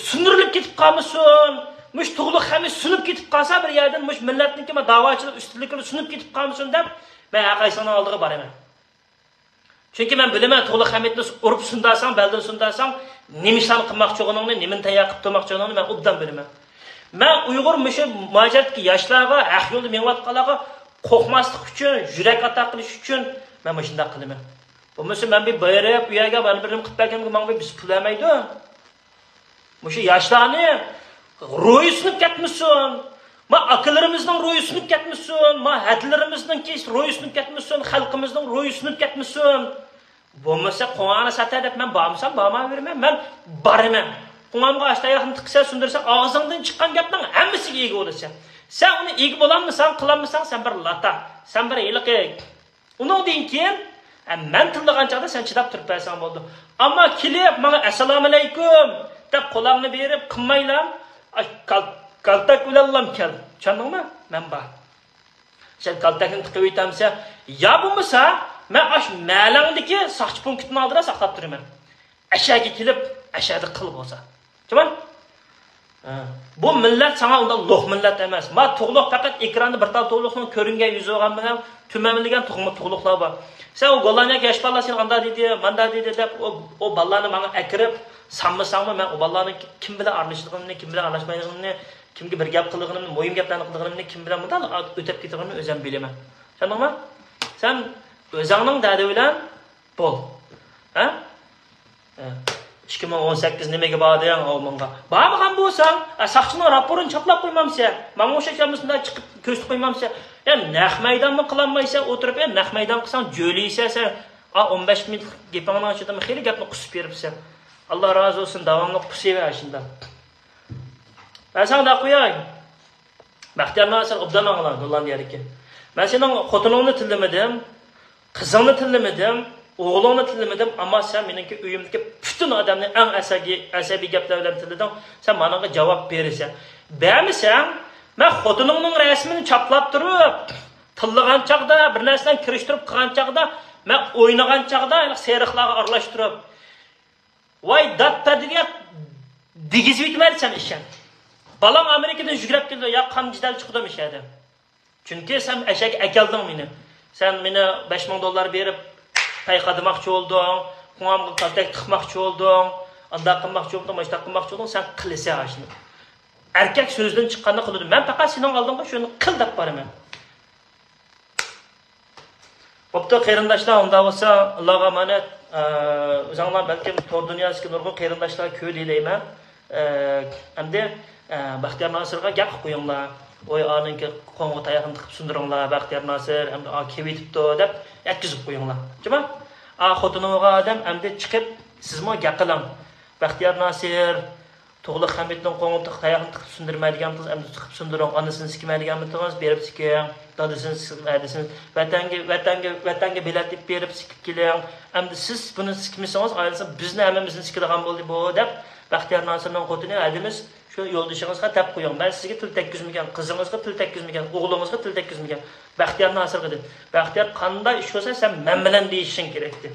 سۈندۈرۈلۈپ كېتىپ قالمىسۇن، مۇشۇ تۇغلۇق خەمىت سۈنۈپ كېتىپ قالسا بىر يەردىن، مۇشۇ مىللەتنىڭكى مانا داۋاچىلىق ئۈستۈنلۈكلىرى سۈنۈپ كېتىپ قالمىسۇن دەپ، مەن ھەر قايسىڭنىڭ ئالدىغا بارىمەن. چۈنكى مەن بىلىمەن، تۇغلۇق خەمىتنى ئۇرۇپ سۇندارساڭ، بەلدىن سۇندارساڭ، نېمە ئىشلارنى قىلماقچى بولغىنىڭنى، نېمىنى تەييار قىلىپ تۇرماقچى بولغىنىڭنى مەن ئوبدان بىلىمەن. مەن ئۇيغۇر مۇشۇ مۇھاجىرەتتىكى ياشلارغا، ھەق يولدا مېڭىۋاتقانلارغا قورقماسلىق ئۈچۈن، يۈرەك ئاتا قىلىش ئۈچۈن مەن مۇشۇنداق قىلىمەن. بولمىسا مەن بىر بېرىپ، ئۇ يەرگە مانا بىر نېمە قىلىپ بەرگەنگە ماڭا بىر بىز پۇل بەرمەيدۇ. مۇشۇ ياشلارنى روھى سۇنۇپ كەتمىسۇن. ما ئاكىلىرىمىزنىڭ روھى سۇنۇپ كەتمىسۇن. ما ھەدىلىرىمىزنىڭكى روھى سۇنۇپ كەتمىسۇن. خەلقىمىزنىڭ روھى سۇنۇپ كەتمىسۇن. بولمىسا قوڭاڭنى ساتا دەپ مەن بارمىسام بارمايۋېرىمەن. مەن بارىمەن. قوڭامغا ئاشتا ئاياقنى تىقىسەن، سۇندۇرسا ئاغزىڭدىن چىققان گەپنىڭ ھەممىسىگە ئىگە بولىسەن. سەن ئۇنى ئىگە بولالمىساڭ، قىلالمىساڭ، سەن بىر لاتا. سەن بىر ھېلىقى ئۇنىڭدىن كېيىن، ئە، مەن تىللىغان چاغدا سەن چىداپ تۇرۇپ بەرسەڭ بولىدۇ. ئەمما كېلىپ ماڭا «ئەسسالامۇئەلەيكۇم» دەپ قولۇڭنى بېرىپ قىلمايلا، ئاي، كال-، كالتەك بىلەنلا كەل. چۈشەندىڭمۇ؟ مەن بار. سەن كالتەكنى تىقىۋېتەمسەن؟ يا بولمىسا، مەن ئاشۇ مەلەڭدىكى ساقچى پونكىتىنىڭ ئالدىدا ساقلاپ تۇرىمەن. ئەشەگە كېلىپ، ئەشەدە قىل بولسا. تامام؟ ھە. بۇ مىللەت ساڭا ئۇنداق لوق مىللەت ئەمەس. ما تۇغلۇق پەقەت ئېكراندا بىر تال تۇغلۇقنىڭ كۆرۈنگەن يۈزى بولغان بىلەن تۈمەنلىگەن تۇغما-، تۇغلۇقلار بار. سەن ئۇ گوللاندىيەدىكى ياش بالىلار سېنى ئاندا دېدى، ماندا دېدى دەپ، ئۇ، ئۇ بالىلارنى ماڭا ئەكىرىپ سانمىساڭمۇ، مەن ئۇ بالىلارنىڭ كىم بىلەن ئارىلىشىدىغىنىنى، كىم بىلەن ئارىلاشمايدىغىنىنى، كىمگە بىر گەپ قىلىدىغىنىمنى، مۇھىم گەپلەرنى قىلىدىغىنىمنى، كىم بىلەن مۇنداق ئۆتۈپ كېتىدىغىنىمنى ئۆزۈم بىلىمەن. چۈشەندىڭمۇ؟ سەن ئۆزۈڭنىڭ دەردى بىلەن بول. ھە؟ ھە. ئىككى مىڭ ئون سەككىز نېمىگە باردىڭ ئاۋمېنغا؟ بارمىغان بولساڭ، ئە، ساقچىنىڭ راپورىنى چاپلاپ قويمامسەن؟ ماڭا ئوخشاش ئەمەسمۇ چىقىپ كۆرسىتىپ قويمامسەن؟ يا نەق مەيدانمۇ قىلالمايسەن ئولتۇرۇپ، يا نەق مەيدان قىلساڭ جۆلىيسەن سەن. ئا، ئون بەش مىنۇت گېپىڭنىڭ ئىچىدە خېلى گەپنى قۇسۇپ بېرىپسەن. ئاللا رازى بولسۇن، داۋاملىق قۇسۇۋەر شۇنداق. مەن ساڭا دەپ قوياي. بەختىيار ناسىر، ئوبدان ئاڭلا، گوللاندىيەدىكى. مەن سېنىڭ خوتۇنۇڭنى تىللىمىدىم، قىزىڭنى تىللىمىدىم، ئوغلۇڭنى تىللىمىدىم، ئەمما سەن مېنىڭكى ئۆيۈمدىكى پۈتۈن ئادەمنى ئەڭ ئەسەبىي، ئەسەبىي گەپلەر بىلەن تىللىدىڭ. سەن مانىڭغا جاۋاب بېرىسەن. بەرمىسەڭ، مەن خوتۇنۇڭنىڭ رەسىمىنى چاپلاپ تۇرۇپ، تىللىغان چاغدا، بىر نەرسە بىلەن كىرىشتۈرۈپ قىلغان چاغدا، مەن ئوينىغان چاغدا سېرىقلارغا ئارىلاشتۇرۇپ، ۋاي دات پەدىگە دېگۈزۈۋېتىمەن دېسەم ئىشەن. بالاڭ ئامېرىكىدىن يۈگۈرۈپ كېلىدۇ، يا قان جېدەل چىقىدۇ مۇشۇ يەردە. چۈنكى سەن ئەشەگە ئەكەلدىڭ مېنى. سەن مېنى بەش مىڭ دوللار بېرىپ پەيقادىماقچى بولدۇڭ، قوڭامغا كالتەك تىقماقچى بولدۇڭ، ئانداق قىلماقچى بولدۇڭ، ماشتاق قىلماقچى بولدۇڭ، سەن قىلىسەن ئاشۇنى. ئەركەك سۆزدىن چىققاننى قىلىدۇ. مەن پەقەت سېنىڭ ئالدىڭغا شۇنى قىل دەپ بارىمەن. بوپتۇ، قېرىنداشلار، ئۇنداق بولسا، ئاللاغا ئامانەت. ئە، ئۆزۈڭلار بەلكىم تور دۇنياسىدىكى نۇرغۇن قېرىنداشلار كۆردى دەيمەن. ئە، ئەمدى، ئە، بەختىيار ناسىرغا گەپ قىلىپ قويۇڭلار. ۋاي، ئانىڭكى قوڭغا تاياقنى تىقىپ سۇندۇرۇڭلار، بەختىيار ناسىر، ئەمدى ئا كېلىۋېتىپتۇ، دەپ يەتكۈزۈپ قويۇڭلار. جۇما؟ ئا خوتۇنى بولغان ئادەم ئەمدى چىقىپ، سىزمۇ گەپ قىلىڭ. بەختىيار ناسىر، تۇغلۇق خەمىتنىڭ قوڭغا تاياقنى تىقىپ سۇندۇرماي دېگەنتىڭىز، ئەمدى تىقىپ سۇندۇرۇڭ. ئانىسىنى سىكىمەي دېگەنمىتىڭىز، بېرىپ سىكىڭ. دادىسىنى سىكىڭ، ھەدىسىنى. ۋەتەنگە، ۋەتەنگە، ۋەتەنگە بېلەت ئېلىپ بېرىپ سىكىپ كېلىڭ. ئەمدى سىز بۇنى سىكمىسىڭىز، ئايرىلسا بىزنى ھەممىمىزنى سىكىدىغان بولدى بۇ، دەپ بەختىيار ناسىرنىڭ خوتۇنى ھەدىمىز شۇ يولدىشىڭىزغا دەپ قويۇڭ. مەن سىزگە تىل تەگكۈزمىگەن، قىزىڭىزغا تىل تەگكۈزمىگەن، ئوغلىڭىزغا تىل تەگكۈزمىگەن. بەختىيار ناسىرغا دېدى. بەختىيار، قانداق ئىش بولسا سەن مەن بىلەن دېيىشىڭ كېرەكتى.